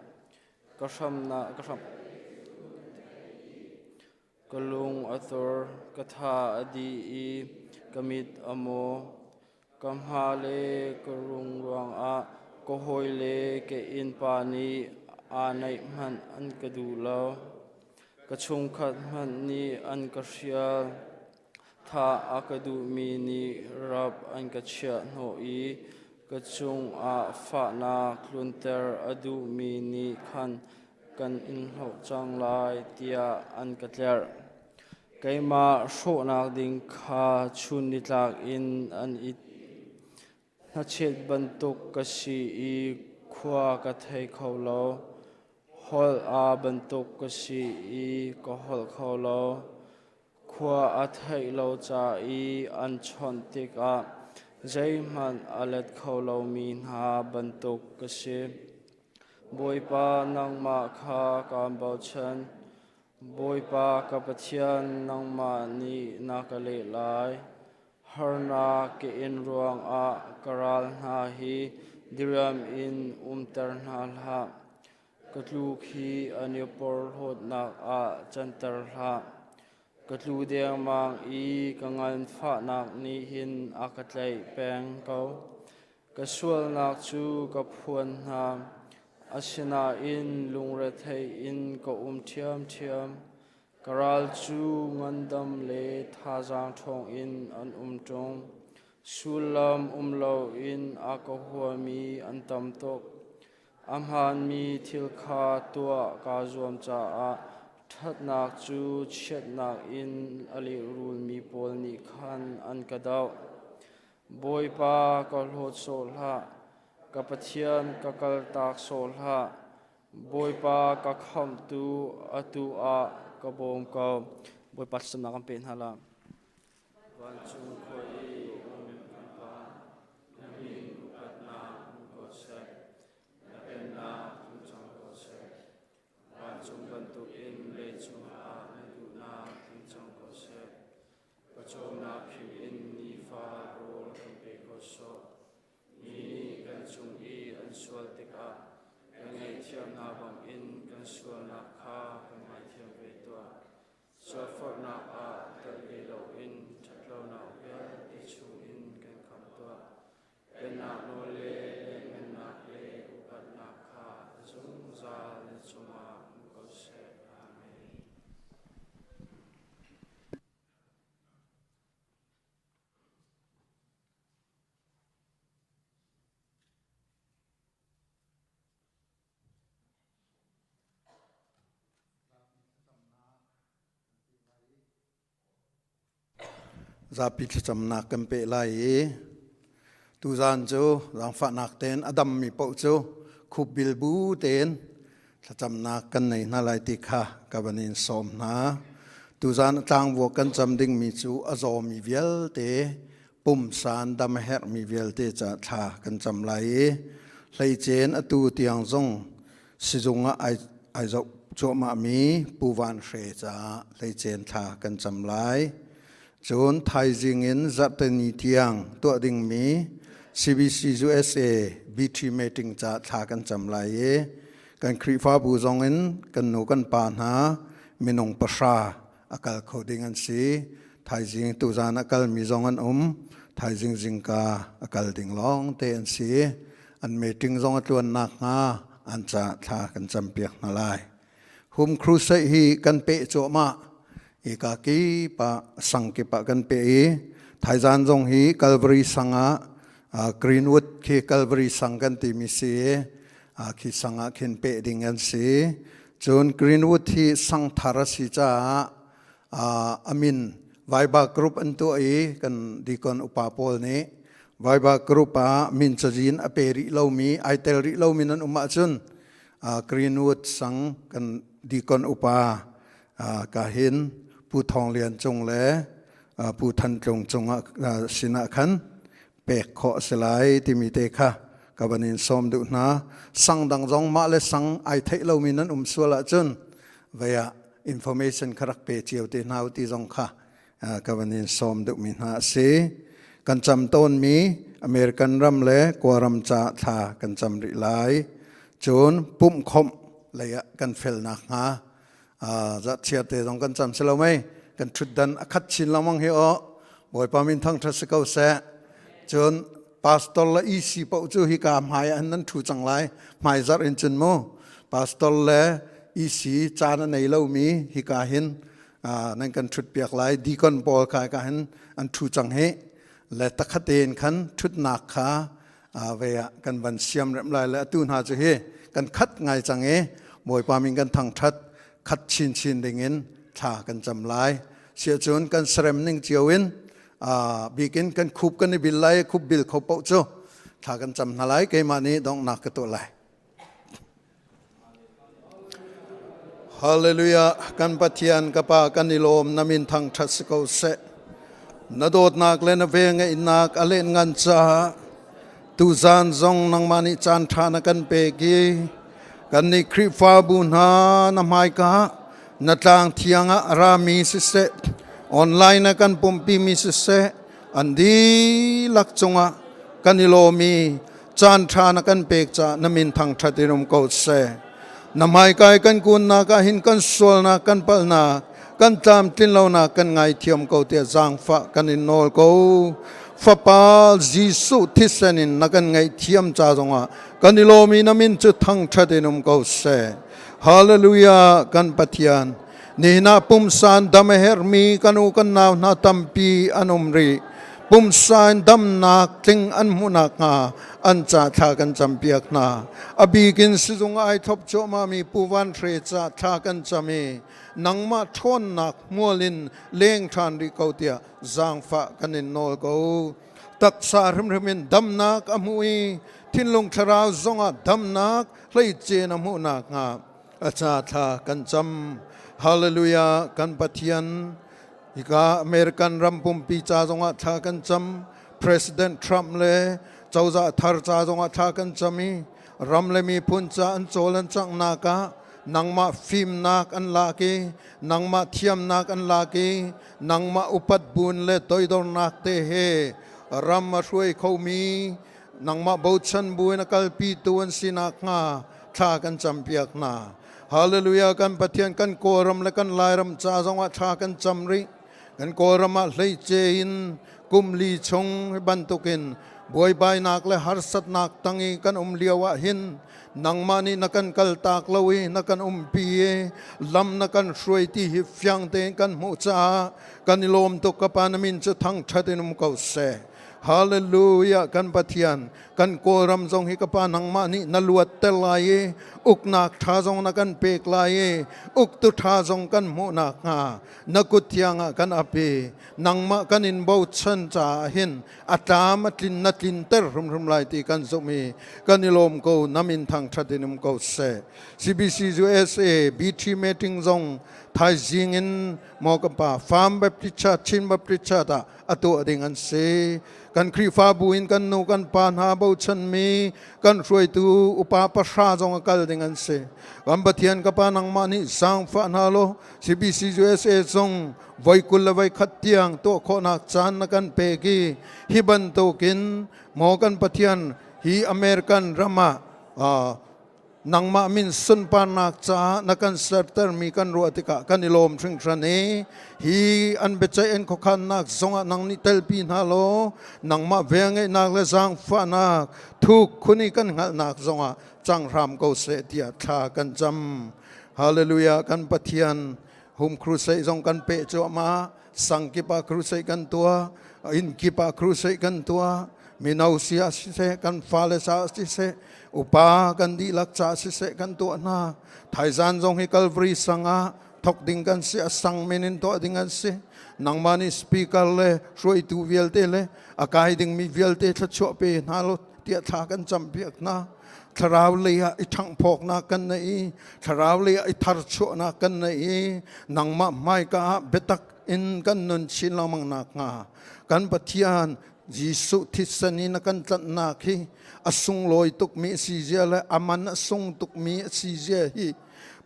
Ka hramnak ka hram. Ka lung a thor, ka tha a dih i ka mit a maw. Ka hma le ka rung ruangah ka hawile ka innpa nih aa naih hmanh an ka duh lo. Ka chungkhat hmanh nih an ka hrial. Thah a ka duhmi nih rap an ka chiah hnawh i ka cungah fahnak tlunter a duhmi nih khan kan in hloh cang lai tiah an ka tlerh. Keimah hrawhnak ding kha chun nitlak in an i hnachet bantuk ka si i khua ka thei kho lo. Holh aa bantuk ka si i ka holh kho lo. Khua a theih lo ca i an chawnh tikah zeihmanh a let kho lomi hna bantuk ka si. Bawipa nangmah kha kaan bochan. Bawipa ka Pathian, nangmah nih na ka leh lai. Harnak ka in ruangah ka ral hna hi diriam in umter hna hlah. Ka tluk hi an i porhlawtnak ah canter hlah. Ka tlu dengmang i ka nganfahnak nih hin a ka tlaih peng ko. Ka sualnak cu ka phuan hna, asinain lungrethei in ka um ṭhiamṭhiam. Ka ral cu ngandam le thazaang ṭhawng in an um ṭung. Sullam um loin a ka huami an tam tuk. A hmaanmi thil kha tuah kaa zuam caah ṭhatnak cu chiatnak in a lehrulmi pawl nih khan an ka doh. Bawipa ka hlawt sawh hlah, ka Pathian ka kaltak sawh hlah. Bawipa ka khamhtu atu ah ka bawm ko. Bawipa thlacamnak kan pe hna la. Vancung khua i um kan Pa, na min upatnak um ko seh, na pennak tlung cang ko seh. Vancung bantukin leicung ah na duhnak tling cang ko seh. Pawcawmnak philh in nifa rawl kan pe ko sawh. Mi nih kan cung i an sual tikah kan ngaihthiam hna bangin kan sualnak kha kan ngaithiam ve tuah. Sualforhnak ah tel ve loin ṭhatlonak vialte chungin kan khamh tuah. Pennak nawl le lianhngannak le upatnak kha zungzal na cungah um ko seh. Amen. Zapi thlacamnak kan peh lai i tuzaan cu zaangfahnak tein a dammi paoh cu khupbil bu tein thlacamnak kan nei hna lai ti kha ka van in sawm hna. Tuzaan tlangvuak kan cam dingmi cu a zawmi vialte pumsan dam a herhmi vialte ca thla kan cam lai i hleicen atu tiang zong sizung ah ai, ai zoh cuahmahmi Pu Van Hre caah hleicen thla kan cam lai. Cun thaizing in zarhteni tiang tuah dingmi CBC USA BT meeting ca thla kan cam lai i kan Khrihfabu zong in kan nu kan pa hna minung pahra a kal kho ding an si. Thaizing tuzan a kalmi zong an um. Thaizing zingka a kal ding lawng te an si. An meeting zong a tluan nakhnga an ca thla kan campiak hna lai. Home Crusade hi kan peh cuahmah. Ika kip ah sang kip ah kan peh i thaizan zong hi Calvary sang ah Greenwood khi Calvary sang kan timi si i khi sang ah khin peh ding an si. Cun Greenwood hi sang thar a si caah amin Viber group an tuah i kan deacon upa pawl nih Viber group ah min cazin a pe rih lomi ai tel rih lomi nan um ahcun Greenwood sang kan deacon upa ka hin Pu Thawng Lian Cung le Pu Than Tlung cungah sinah khan pek khawh a si lai timi te kha ka van in sawm duh hna. Sang dang zong mah le sang ai theih lomi nan um sual ahcun vei ah information kha rak pe cio te hna u ti zong kha ka van in sawm duhmi hna a si. Kan cam tawnmi American ram le Kawlram ca thla kan cam rih lai. Cun pumh khawmh lei ah kan fel nakhnga zatchia te zong kan cam si lo mei kan ṭhutdan a khat chin lengmang hi aw Bawipa min thangṭhat si ko seh. Cun pastor le EC paoh cu hika hmai ah nan ṭhu cang lai hmai zarh in cun mu pastor le EC caan a nei lomi hika hin nan kan ṭhut piak lai. Deacon pawl kha hika hin an ṭhu cang hi. Le takhat tein khan ṭhutnak kha ve ah kan van siam rem lai le atu hna cu hi kan khat ngai cang i Bawipa min kan thangṭhat khat chinchin dingin thla kan cam lai. Siahcun kan sarem ning cio in bikin kan khup kan i bil lai khup bil kho paoh cu thla kan cam hna lai keimah nih donghnak ka tuah lai. Hallelujah kan Pathian ka pa kan i lawm na min thangṭhat si ko seh na dawtnak le na velngeihnak a len ngan caah tuzan zong nangmah nih caan ṭha na kan pek i kannih Khrihfabu hna na hmaika na tlang thiang ah a rami siseh online na kan pumhpimi siseh an dihlak cungah kan i lawm i caan ṭha na kan pek caah na min thangṭhat in um ko seh. Na hmaikai kan kunnak ah hin kan sualnak kan palhnak kan tlamtlin lonak kan ngaithiam ko tiah zaangfah kan in nawl ko. Fapa Jesuh thisen in na kan ngaihthiam ca zongah kan i lawm i na min cu thangṭhat in um ko seh. Hallelujah kan Pathian Nihin ah pumsan dam a herhmi kan u kan nau hna tampi an um rih. Pumsa in damnak tling an hmuh nakhnga an ca thla kan campiak hna. A bik in sizung ai thlop cuahmahmi Pu Van Hre ca thla kan cam i nangmah ṭhawnnak hmual in leng ṭhan rih ko tiah zaangfah kan in nawl ko. Taksa hrimhrim in damnak a hmu i thinlung thlarau zongah damnak hleice na hmuh nakhnga a ca thla kan cam. Hallelujah kan Pathian hika American ram pumpi ca zongah thla kan cam. President Trump le cozah thar ca zongah thla kan cam i ram le miphun ca an cawl an canghnak ah nangmah fimnak an lak i nangmah thiamnak an lak i nangmah upat bun le toidornak te he ram a hruai khomi nangmah bochan buin a kalpitu an si nakhnga thla kan campiak hna. Hallelujah kan Pathian kan Kawlram le kan Lairam ca zongah thla kan cam rih. Kan Kawlram ah hleice in kum li chung hi bantukin buaibainak le harsatnak tang i kan um lio ah hin nangmah nih na kan kaltak lo i na kan umpi i lam na kan hruai ti hi fiang tein kan hmuh caah kan i lawm tuk ka pa na min cu thangṭhat in um ko seh. Hallelujah kan Pathian kan Kawlram zong hi ka pa nangmah nih na luatter lai i uknak ṭha zong na kan pek lai i uktu ṭha zong kan hmuh nakhnga na kut thiang ah kan ap i nangmah kan in bochan caah hin a tlam a tlin na tlinter hrimhrim lai ti kan zumh i kan i lawm ko na min thangṭhat in um ko seh CBC USA BT meeting zong thaizing in maw kan pa Farm Baptist Church Chin Baptist Church ah a tuah ding an si. Kan Khrihfabu in kan nu kan pa hna bochanmi kan hruaitu upa pahra zong a kal ding an si. Kan Pathian ka pa nangmah nih zaangfah hna law CBC USA zong voi 21 tiang tuah khawhnak caan na kan pek i hi bantukin maw kan Pathian hi American ram ah nangmah min sunparnak caah na kan sertermi kan ruah tikah kan i lawm hringhran i hi an biaceih an khuakhannak zongah nang nih telpi hna law nangmah velngeihnak le zaangfahnak thuk khun i kan hngalhnak zongah cang hram ko seh tiah thla kan cam. Hallelujah kan Pathian home crusade zong kan peh cuahmah sang kip ah crusade kan tuah inn kip ah crusade kan tuah mino si ah siseh kan fale sa siseh upa kan dihlak ca siseh kan tuah hna thaizan zong hi Calvary sang ah thok ding kan si a sang men in tuah ding an si nangmah nih speaker le hruaitu vialte le a kai dingmi vialte thluachuah pe hna lo tiah thla kan campiak hna thlarau lei ah i ṭhanghphawknak kan nei i thlarau lei ah i tharchuahnak kan nei i nangmah hmaika ah biatak in kan nun chin lengmang nakhnga kan Pathian Jesuh thisen in a kan tlanhnak hi a sunglawi tukmi a si zia le a man a sung tukmi a si zia hi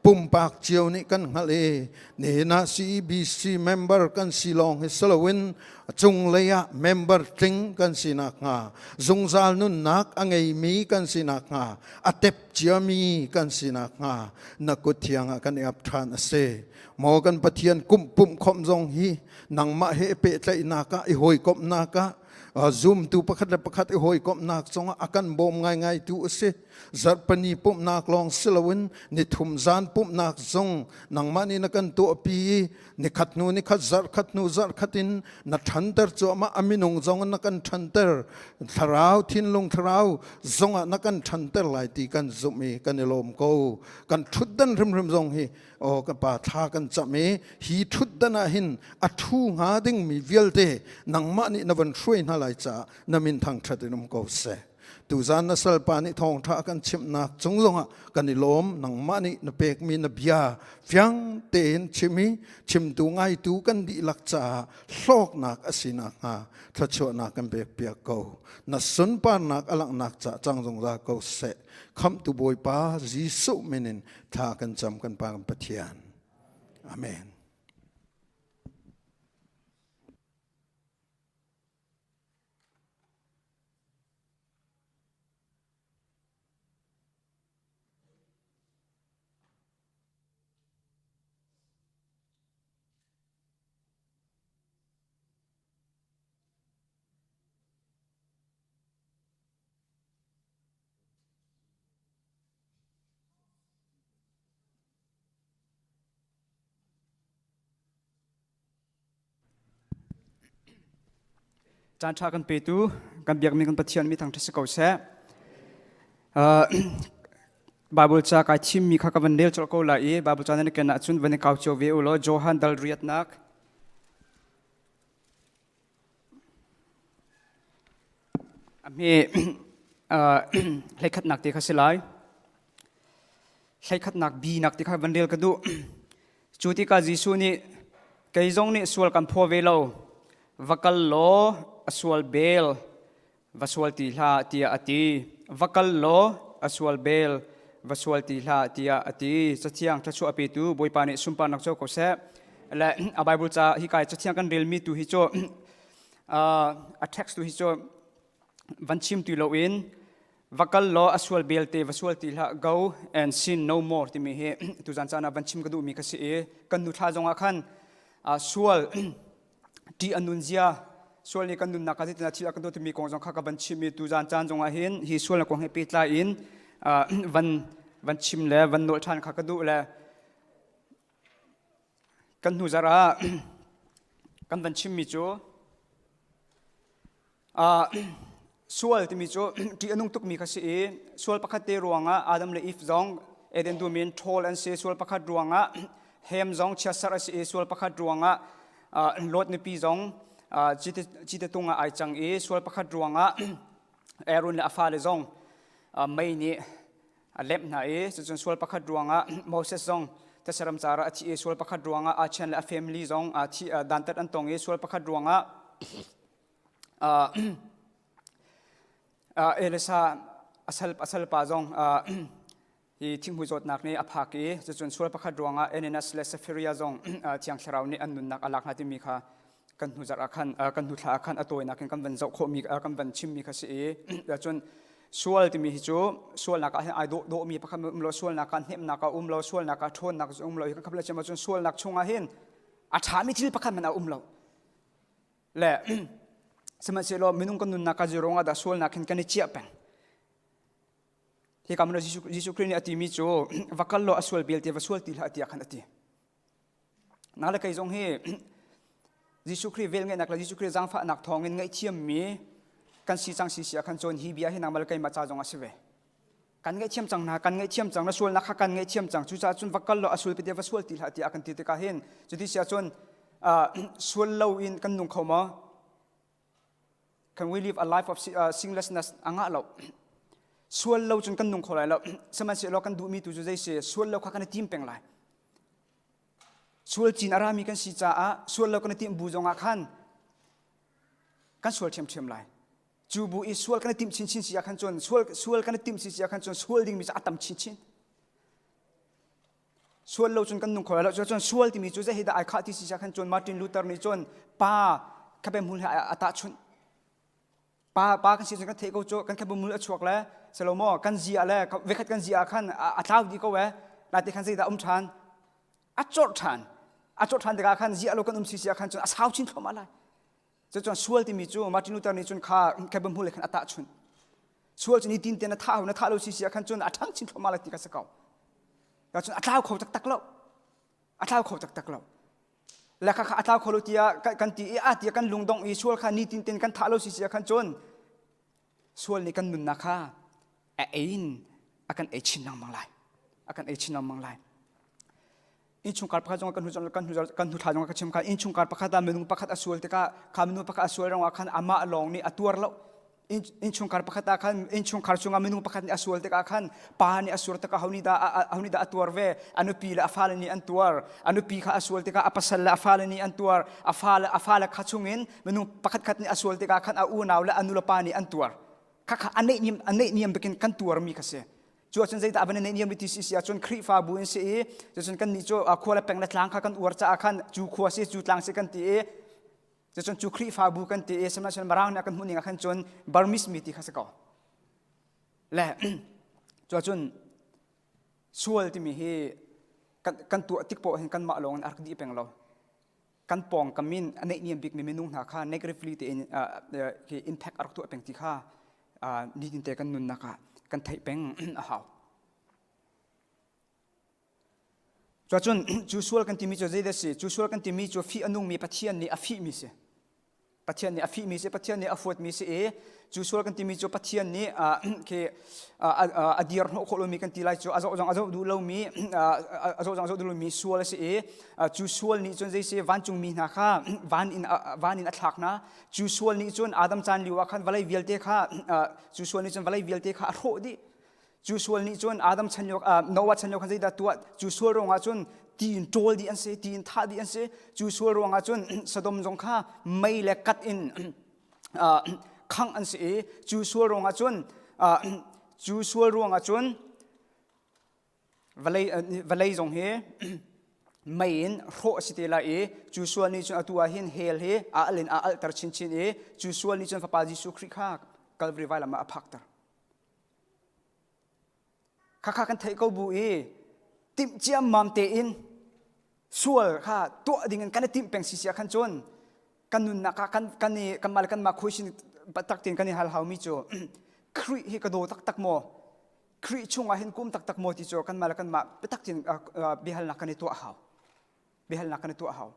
pumpak cio nih kan hngalh i nihin ah CEBC member kan si lawng hi si loin cunglei ah member tling kan si nakhnga zungzal nunnak a ngeimi kan si nakhnga a tep ciami kan si nakhnga na kut thiang ah kan i ap ṭhan a si maw kan Pathian kum pumh khawmh zong hi nangmah he pehtlaihnak ah i hawikomhnak ah. Zumtu pakhat le pakhat i hawikomhnak zongah a kan bawm ngaingai tu a si. Zarhpini pumhnak lawng si loin nithum zan pumhnak zong nangmah nih na kan tuahpi i nikhat hnu nikhat zarhkhat hnu zarhkhat in na ṭhanter cuahmah a minung zong na kan ṭhanter thlarau thinlung thlarau zongah na kan ṭhanter lai ti kan zumh i kan i lawm ko kan ṭhutdan hrimhrim zong hi aw ka pa thla kan cam i hi ṭhutdan ah hin a ṭhu hnga dingmi vialte nangmah nih na van hruai hna lai caah na min thangṭhat in um ko seh Tuzan na salpa nih thawngṭha kan chimhnak cung zongah kan i lawm nangmah nih na pekmi na bia fiang tein chim i chimtu ngaitu kan dihlak caah hlawknak a si nakhnga thluachuahnak kan pekpiak ko. Na sunparnak a langhnak caah cang zungzal ko seh. Khamhtu Bawipa Jesuh min in thla kan cam kan Pa kan Pathian. Amen. Caan ṭha kan petu kan biakmi kan Pathian mi thangṭhat si ko seh. Bible ca kai thimmi kha ka van rel colh ko lai i Bible ca nan ken ahcun van i kau cio ve u law Johan dal riatnak a hme hleikhatnak te kha si lai. Hleikhatnak bi nak ti kha van rel ka duh. Cu tikah Jesuh nih kei zong nih sual kan phaw ve lo, va kal law a sual bel, va sual ti hlah tiah a ti. Va kal law a sual bel, va sual ti hlah tiah a ti. Cathiang thluachuah a petu Bawipa nih sunparnak co ko seh. Le a Bible ca hi kai cathiang kan relmi tu hi cu a text tu hi cu van chim ti loin va kal law a sual belte va sual ti hlah go and sin no more timi hi tuzan caan ah van chim ka duhmi ka si i kan nu thla zongah khan sual ṭih a nun zia sual nih kan nunnak ah zeitindah thil a kan tuah timi kong zong kha ka van chim i tuzan caan zongah hin hi sualnak kong he pehtlai in van van chim le van nawl ṭhan kha ka duh le kan hnu zarh ah kan van chimmi cu Sual timi cu ṭih a nung tukmi kha si i sual pakhat te ruangah Adam le Eve zong Eden dum in ṭhawl an si. Sual pakhat ruangah Hem zong chiatserh a si i sual pakhat ruangah Lot nupi zong cite tung ah ai cang i sual pakhat ruangah Aaron le a fale zong mei nih a lemh hna i cucun sual pakhat ruangah Moses zong thasaram car ah a thi i sual pakhat ruangah Achan le a family zong dantat an tong i sual pakhat ruangah Elisa a salpa zong hi thinghmui zawtnak nih a phak i cucun sual pakhat ruangah Ananias le Sapphira zong Thiang Thlarau nih an nunnak a lak hna timi kha kan hnu zarh ah khan kan hnu thla ah khan a tawinak in kan van zoh khawhmi kan van chimmi kha si i cun sual timi hi cu sualnak ah hin ai dawh dawhmi pakhat um lo sualnak ah hnemhnak a um lo sualnak ah ṭhawnnak um lo hi kan khap le cem ahcun sualnak chungah hin a ṭhami thil pakhat hmanh a um lo le sihmanhsehlaw minung kan nunnak ah zeiruang ah dah sualnak hin kan i ciah peng hi kam Jesuh Khrih nih a timi cu va kal law a sual belte va sual ti hlah tiah khan a ti na le kei zong hi Jesuh Khrih vel ngeihnak le Jesuh Khrih zaangfahnak thawngin ngaihthiammi kan si cang si si ah khan cun hi bia hi nangmah le keimah ca zong a si ve kan ngaihthiam cang hna kan ngaihthiam cang na sualnak kha kan ngaihthiam cang cucaah cun va kal law a sual pete va sual ti hlah tiah kan ti tikah hin cuti si ahcun sual lo in kan nung kho maw can we live a life of sinlessness a ngah lo sual lo cun kan nung kho lai lo sihmanhsehlaw kan duhmi tu cu zei si sual lo kha kan i tim peng lai sual cin a rami kan si caah sual lo kan i tim bu zongah khan kan sual ṭhiamṭhiam lai Cu bu i sual kan i timh chinchin si ah khan cun sual sual kan i timh si ah khan cun sual dingmi cu a tam chinchin. Sual lo cun kan nung kho lai lo. Cun sual timi cu zei hi dah ai khah ti si ah khan cun Martin Luther nih cun pa khabe hmul he a tahchunh. Pa pa kan si cun kan theih ko cu kan khabe hmul a chuak le selo maw kan zia le vekhat kan zia ah khan a tlau dih ko e. Nate khan zeidah um ṭhan? A corh ṭhan. A corh ṭhan tikah khan zia lo kan um si si ah khan cun a sau chin thluahmah lai. Cucun sual timi cu Martin Luther nih cun kha kebam hmul he khan a tahchunh. Sual cu nitin te na thah na thah lo si si ah khan cun a ṭhang chin thluahmah lai ti kha si ko. Cun a tlau kho taktak lo. A tlau kho taktak lo. Le kha kha a tlau kho lo tiah kan ti i a tiah kan lungdong i sual kha nitin ten kan thah lo si si ah khan cun sual nih kan nunnak kha a ein a kan ei chin lengmang lai. A kan ei chin lengmang lai. Innchungkhar pakhat zong kan hnu kan hnu kan hnu thla zong ka chim kha innchungkhar pakhat ah minung pakhat a sual tikah kha minung pakhat a sual ruangah khan amah lawng nih a tuar lo. Innchungkhar pakhat ah khan innchungkhar chungah minung pakhat nih a sual tikah khan pa nih a sual tikah ho nih dah ho nih dah a tuar ve? A nupi le a fale nih an tuar. A nupi kha a sual tikah a pasal le a fale nih an tuar. A fale a fale kha chungin minung pakhat khat nih a sual tikah khan a unau le a nulepa nih an tuar. Khakha a neih niam a neih niam bikin kan tuarmi kha si. Cu ahcun zeidah a van i neih niam ti si si ahcun Khrihfabu in si i cucun kannih cu khua le peng le tlang kha kan uar caah khan cu khua si cu tlang si kan ti i cucun cu Khrihfabu kan ti i sihmanhsehlaw Mirang nih a kan hmuh ning ah khan cun Burmese mi ti kha si ko. Le cu ahcun sual timi hi kan, kan tuah tik poah hin kanmah lawng in a rak dih peng lo. Kan pawngkam in a neihniam bikmi minung hna kha negatively tein uh, impact a rak tuah peng ti kha nitin te kan nunnak ah kan theih peng a hau. Cuacun cu sual kan timi cu zeidah si? Cu sual kan timi cu fih a nungmi Pathian nih a fihmi si. Pathian nih a fihmi si, Pathian nih a fuatmi si i cu sual kan timi cu Pathian nih khi a dir hnawh khawh lomi kan ti lai cu a zoh zong a zoh duh lomi a zoh zong a zoh duh lomi sual a si i cu sual nih cun zei si vancungmi hna kha van in van in a thlak hna cu sual nih cun Adam caan lio ah khan vawlei vialte kha cu sual nih cun vawlei vialte kha a hrawh dih cu sual nih cun Adam chan lio Noah chan lio khan zeidah tuah cu sual ruangah cun ti in ṭawl dih an si ti in thah dih an si cu sual ruangah cun Sodom zong kha mei le kat in khangh an si i cu sual ruangah cun cu sual ruangah cun Vawlei, vawlei zong hi mei in hrawh a si te lai i cu sual nih cun atu ah hin hell hi a al in a alhter chinchin i cu sual nih cun Fapa Jesuh Khrih kha Calvary vailam ah a phakter. Khakha kan theih ko bu i timh ciammam tein sual kha tuah ding in kan i timh peng si si ah khan cun kan nunnak ah kan kan i kanmah le kanmah khuaisin tak tein kan i hal haumi cu Khrih hi ka daw taktak maw Khrih chungah hin kum taktak maw ti cu kanmah le kanmah biatak tein biahalnak kan i tuah hau. Biahalnak kan i tuah hau.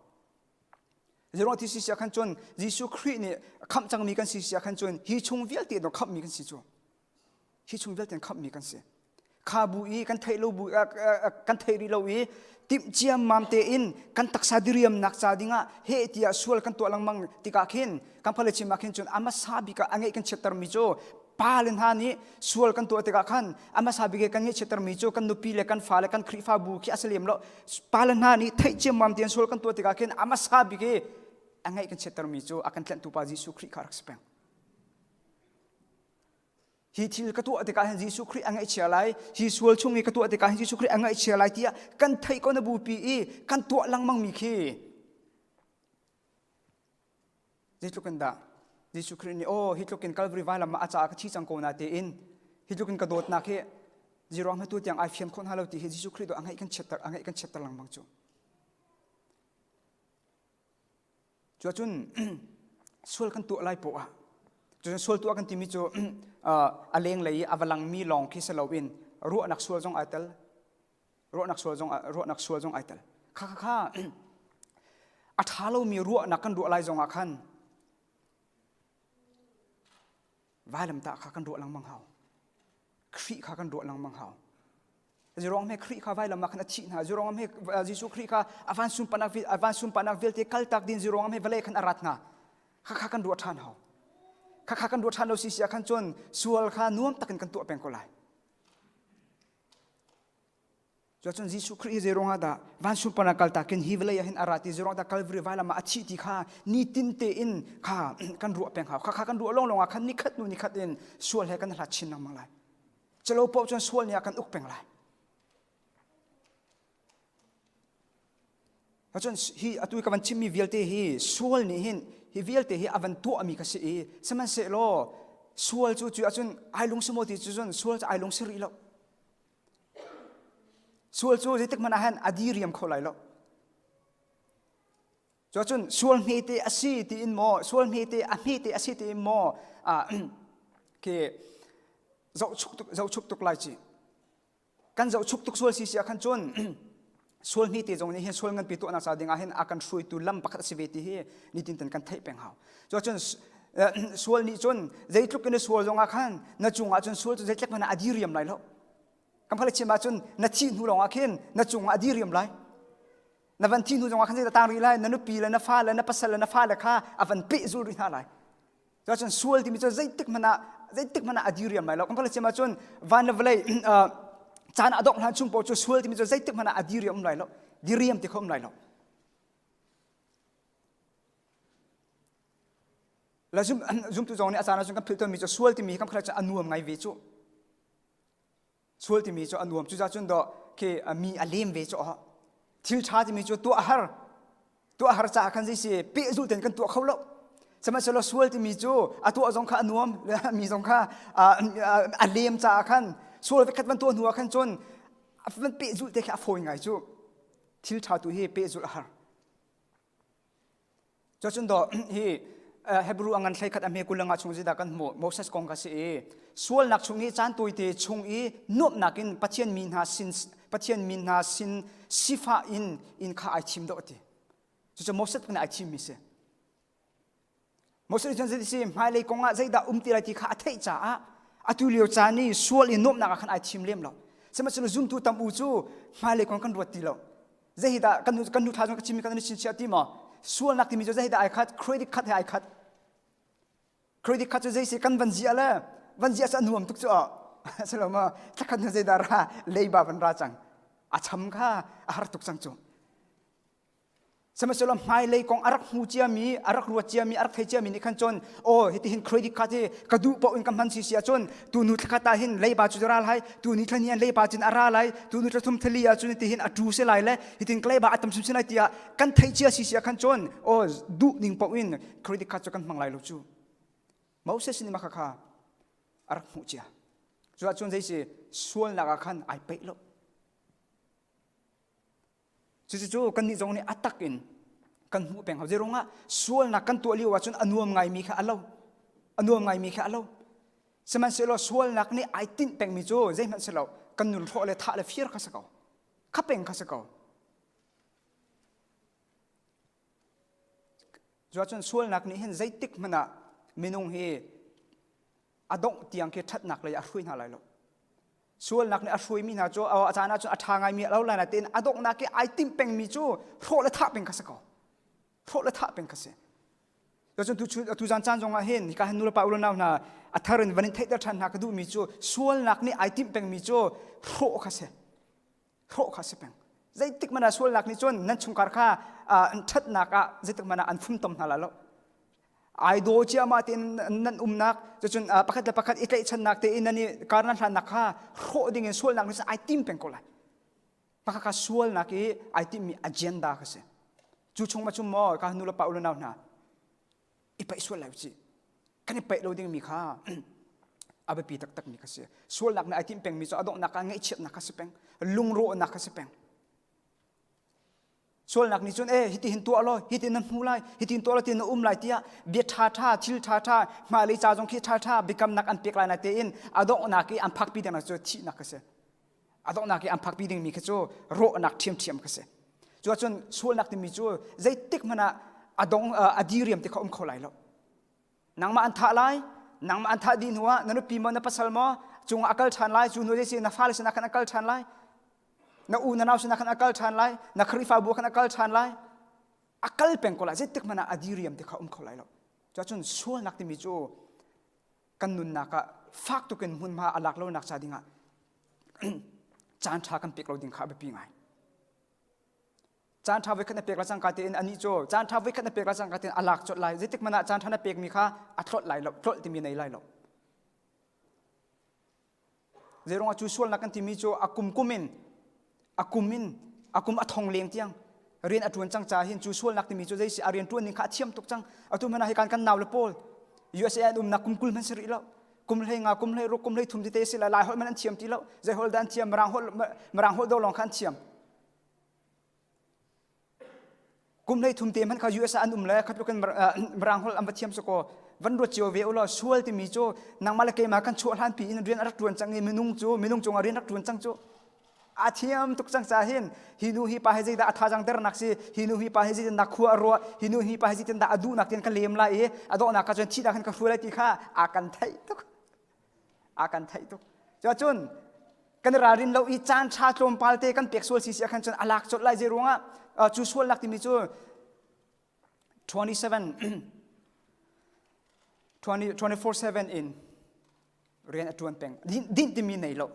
Zeruang ti si sia khan cun Jesuh Khrih nih khamh cangmi kan si sia khan cun hi chung vialte in khamhmi kan si cu. Hi chung vialte in khamhmi kan si. Kha bu i kan theih lo bu kan theih rih lo i timh ciammam tein kan taksa diriamnak ca dingah heh tiah sual kan tuah lengmang tikah khin kan phale chim ah khin cun a hmasa bik ah a ngeih kan chiattermi cu pa le hna nih sual kan tuah tikah khan a hmasa bik kan ngeih chiattermi cu kan nupi le kan fa le kan Khrihfabu khi a si lem lo pa le hna nih theih ciammam tein sual kan tuah tikah khin a hmasa bik i a ngeih kan chiattermi cu a kan tlenhtu pa Jesuh Khrih kha rak si peng. Hi thil ka tuah tikah hin Jesuh Khrih a ngaihchia lai, hi sual chung i ka tuah tikah hin Jesuh Khrih a ngaihchia lai tiah kan theih ko na bupi i kan tuah lengmang mi khi zeitluk in dah Jesuh Khrih nih aw hi tluk in Calvary vailam ah a caah ka thi cang ko na tein hi tluk in ka dawtnak hi ziruang hmatu tiang ai fian khawh hna lo ti hi Jesuh Khrih do a ngaih kan chiatter a ngaih kan chiatter lengmang cu Cuacun sual kan tuah lai poah ah cucun sual tuah kan timi cu a lenglei i a va langmi lawng khi si loin ruahnak sual zong ai tel ruahnak sual zong ruahnak sual zong ai tel kha kha kha a ṭha lomi ruahnak kan ruah lai zong ah khan vailamtah kha kan ruah lengmang hau Khrih kha kan ruah lengmang hau. Zirong he Khrih kha vailam ah khan a thih hna. Zirong he Jesuh Khrih kha a van sunparnak a van sunparnak vialte kaltak din zirong he vawlei khan a rat hna. Kha kha kan ruah ṭhan hau. Kha kha kan ruah ṭhan lo si si ah khan cun sual kha nuam takin kan tuah peng ko lai. Cuacun Jesuh Khrih hi zeiruang ah dah van sunparnak kaltak in hi vawlei ah hin a ra ti zeiruang dah Calvary vailam ah a thih ti kha nitin tein kha kan ruah peng hau. Kha kha kan ruah lawnglawng ah khan nikhat hnu nikhat in sual he kan hlat chin lengmang lai. Calo paoh cun sual nih a kan uk peng lai. Cun hi atu ka van chimmi vialte hi sual nih hin hi vialte hi a van tuahmi ka si i sihmanhsehlaw sual cu cu ahcun ai lungsi maw ti cu cun sual cu ai lungsi rih lo. Sual cu zeitik hmanh ah hin a diriam kho lai lo. Cuacun sual hmete a si tiin maw, sual hmete a hmete a si tiin maw, khi zohchuk tuk zohchuk tuk lai ci. Kan zohchuk tuk sual si si ah khan cun sual hmete zong nih hin sual nganpi tuahnak ca ding ah hin a kan hruaitu lam pakhat a si ve ti hi nitin tan kan theih peng hau. Cuacun sual nih cun zeitluk in na sual zong ah khan na cungah cun sual cu zeitluk hmanh ah a diriam lai lo. Kan phal chim ahcun na thih hnu lawng ah khin na cungah a diriam lai. Na van thih hnu zongah khan zeidah tang rih lai? Na nupi le na fa le na pasal le na fale kha a van pehzul rih hna lai. Cuacun sual timi cu zeitik hmanh ah zeitik hmanh ah a diriam lai lo. Kan phal chim ahcun van le vawlei caan a dongh hlan chung paoh cu sual timi cu zeitik hmanh ah a diriam um lai lo. Diriam ti kho um lai lo. La zum zumtu zong nih a caan ahcun kan philh tawnmi cu sual timi kan philh ahcun a nuam ngai ve cu. Sual timi cu a nuam. Cucaah cun dawh khi mi a lem ve cu thil ṭha timi cu tuah a har. Tuah a har caah khan zeisi pehzulh tein kan tuah kho lo. Sihmanhsehlaw sual timi cu a tuah zong kha a nuam, mi zong kha a lem caah khan sual khat van tuah hnu ah khan cun van pehzulh te khi a fawi ngai cu. Thil ṭha tu hi pehzulh a har. Cuacun dawh hi Hebrew a ngan 11 a hme 20 nga chung zeidah kan hmuh Moses kong kha si i sualnak chung i caan tawite chung i nuamhnak in Pathian mi hna sin Pathian mi hna sin sifah in in kha ai thim dawh ti cucu Moses nih ai thimmi si Moses nih cun zeiti si hmailei kong ah zeidah um ti lai ti kha a theih caah atu lio caan i sual i nuamhnak ah khan ai thim lem lo sihmanhsehlaw zumtu tam u cu hmailei kong kan ruat ti lo Zeidah kan nu kan nu thla zong ka chimmi kan chinchiah ti maw? Sualnak timi cu zeidah ai khat? Credit card he ai khat. Credit card cu zei si kan van zia le van zia cu a nuam tuk cu ah. Silo ma thlakhat nu zeidah ra leiba van ra cang. A cham kha a har tuk cang cu. Sihmanhsehlaw hmailei kong a rak hmu ciami, a rak ruat ciami, a rak thei ciami nih khan cun aw hitihin credit card hi ka duh paoh in ka hman si si ahcun tu nu thlakhat ah hin leiba cu ra lai tu ni thla ni an leiba cun a ra lai tu nu thla thum thali ah cun hitihin a tu si lai le hitin ka leiba a tam simsim lai tiah kan theih cia si si ah khan cun aw duh ning paoh in credit card cu kan hmang lai lo cu Moses nih mah kha a rak hmuh cia cu ahcun zei si sualnak ah khan ai peih lo Cucu kannih zong nih a tak in kan hmuh peng hau. Zeiruangah sualnak kan tuah lio ahcun a nuam ngaimi kha a lo. A nuam ngaimi kha a lo. Sihmanhsehlaw sualnak nih ai tinh pengmi cu zeihmanh si lo kan nun hrawh le thah le fir kha si ko. Kha peng kha si ko. Cuahcun sualnak nih hin zeitik hmanh ah minung hi a dongh tiang khi ṭhatnak lei a hruai hna lai lo. Sualnak nih a hruaimi hna cu a caan ahcun a ṭha ngaimi a lo lai nain a donghnak i ai timh pengmi cu hrawh le thah peng kha si ko. Hrawh le thah peng kha si. Cun tuzan caan zong ah hin hika hin nulepa u le nau hna a thar in van in theihter ṭhan hna ka duhmi cu sualnak nih ai timh pengmi cu hrawh kha si. Hrawh kha si peng. Zeitik hmanh ah sualnak nih cun nan chungkhar kha ṭhatnak ah zeitik hmanh ah an fumtom hna lai lo. Ai daw ciahmah tein nan umnak cucun pakhat le pakhat i tlaihchannak tein nan i kar nan hlannak kha hrawh ding in sualnak nih cun ai tim peng ko lai. Pakhat kha sualnak i ai timmi agenda kha si. Cu chung ma chung maw ka nu le pa u le nau hna i paih sual lai usih. Kan i paih lo dingmi kha a biapi taktakmi kha si. Sualnak nih ai timh pengmi cu a donghnak ah ngaihchiatnak kha si peng, lungrawhnak kha si peng. Sualnak nih cun e hiti hin tuah law hiti na hmu lai hiti hin tuah law ti na um lai tiah bia ṭha ṭha thil ṭha ṭha hmailei ca zong khi ṭha ṭha biakamnak an pek lai na tein a donghnak i an phakpi ding cu thihnak kha si. A donghnak i an phakpi dingmi khi cu rawhnak ṭhiamṭhiam kha si. Cu ahcun sualnak timi cu zeitik hmanh ah a dong a diriam ti kha um kho lai lo. Nangmah an thah lai, nangmah an thah dih hnu ah na nupi maw na pasal maw cungah a kal ṭhan lai, cu hnu zei na fale sinah khan a kal ṭhan lai. Na u na nau sinah khan a kal ṭhan lai, na Khrihfabu khan a kal ṭhan lai. A kal peng ko lai, zeitik hmanh ah a diriam ti kha um kho lai lo. Cuahcun sualnak timi cu kan nunnak ah fak tukin hmunhma a lak lonak ca dingah caan ṭha kan pek lo ding kha a biapi ngai. Caan ṭha voikhat na pek la cangka tein anih cu caan ṭha voikhat na pek la cangka tein a lak colh lai. Zeitik hmanh ah caan ṭha na pekmi kha a tlolh lai lo, tlolh timi nei lai lo. Zeiruangah cu sualnak kan timi cu a kum kum in a kum in a kum a thong leng tiang rian a ṭuan cang ca hin cu sualnak timi cu zeisi a rian ṭuan ning kha a thiam tuk cang. Atu hmanh ah hikan kan nau le pawl USA an umnak kum 20 hmanh si rih lo. Kum hlei nga, kum hlei ruk, kum hlei thum tete si lai, lai holh hmanh an thiam ti lo. Zei holh dah an thiam? Mirang holh, Mirang holh do lawng kha an thiam. Kum hlei thum te hmanh kha US ah an um le khatluk in Mirang holh an va thiam sakaw van ruat cio ve ulaw sual timi cu nangmah le keimah kan chuah hlan pi in rian a rak ṭuan cang i minung cu minung cungah rian rak ṭuan cang cu a thiam tuk cang ca hin hi nu hi pa hi zeidah a thazang dernak si hi nu hi pa hi zeitindah khua a ruah hi nu hi pa hi zeitindah a duhnak tin ka lem lai i a dawhnak ka cun thihnak hin ka hruai lai ti kha a kan theih tuk a kan theih tuk cun kan ralrin lo i caan ṭha tlawmpal te kan pek sual si si khan cun a lak colh lai zei ruangah cu sualnak timi cu 27 24/7 in rian a ṭuan peng dinh timi nei lo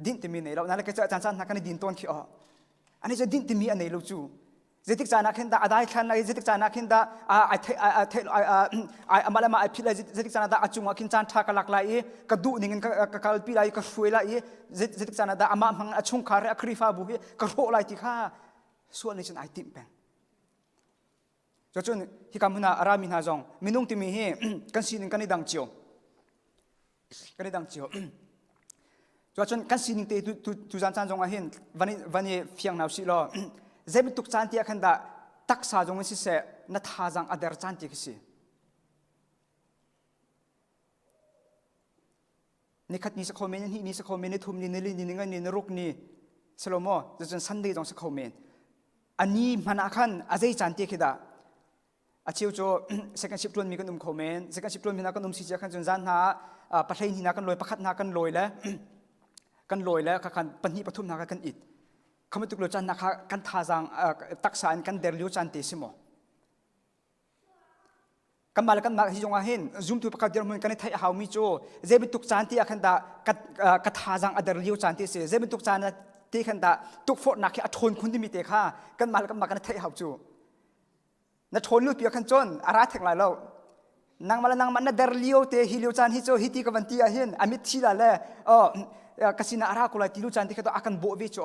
dinh timi nei lo na le ka caan caan hna kan i din tawn khi oh ani cu dinh timi a nei lo cu zeitik caan ah khin dah a dai thlan lai zeitik caan ah khin dah ai thei ai thei ai amah le amah ai phit lai zeitik caan ah dah a cungah khin caan ṭha ka lak lai i ka duh ning in ka kalpi lai i ka hruai lai i zeitik caan ah dah amah hmang a chungkhar he a Khrihfabu hi ka hrawh lai ti kha sual nih cun ai timh peng Cucun hika hmun ah a rami hna zong minung timi hi kan sining kan i dang cio. Kan i dang cio. Cuacun kan sining te tu zan caan zong ah hin van i, van i fiang hna usih law zei bantuk caan ti ah khan dah taksa zong in siseh na thazaang a der caan ti khi si. Nikhat ni si kho men, ni ni si kho men, ni thum ni, ni li ni, ni nga ni, ni ruk ni, silo maw, cucun Sunday zong si kho men. A ni hmanh ah khan a zei caan te khi dah a cheu cu second shift ṭuanmi kan um kho men second shift ṭuanmi hna kan um si cia khan cun zan hna ah pahlei hnih hna kan lawi pakhat hna kan lawi le kan lawi le kha khan pahnih pathum hna kha kan it kha bantuk lo caan hna kha kan thazaang taksa in kan der lio caan te si maw Kanmah le kanmah hi zongah hin zumtu pakhat dirhmun kan i theih a haumi cu zei bantuk caan ti ah khan dah ka, ka thazaang a der lio caan ti a si zei bantuk caan ti khan dah tukforhnak hi a ṭhawn khun timi te kha kanmah le kanmah kan i theih hau cu na ṭhawn lio pi ah khan cun a ra thek lai lo nangmah le nangmah na der lio te hi lio caan hi cu hi ti ka van ti ah hin a mit thi la le oh ka sinah a ra ko lai ti lio caan ti kha to a kan bawh ve cu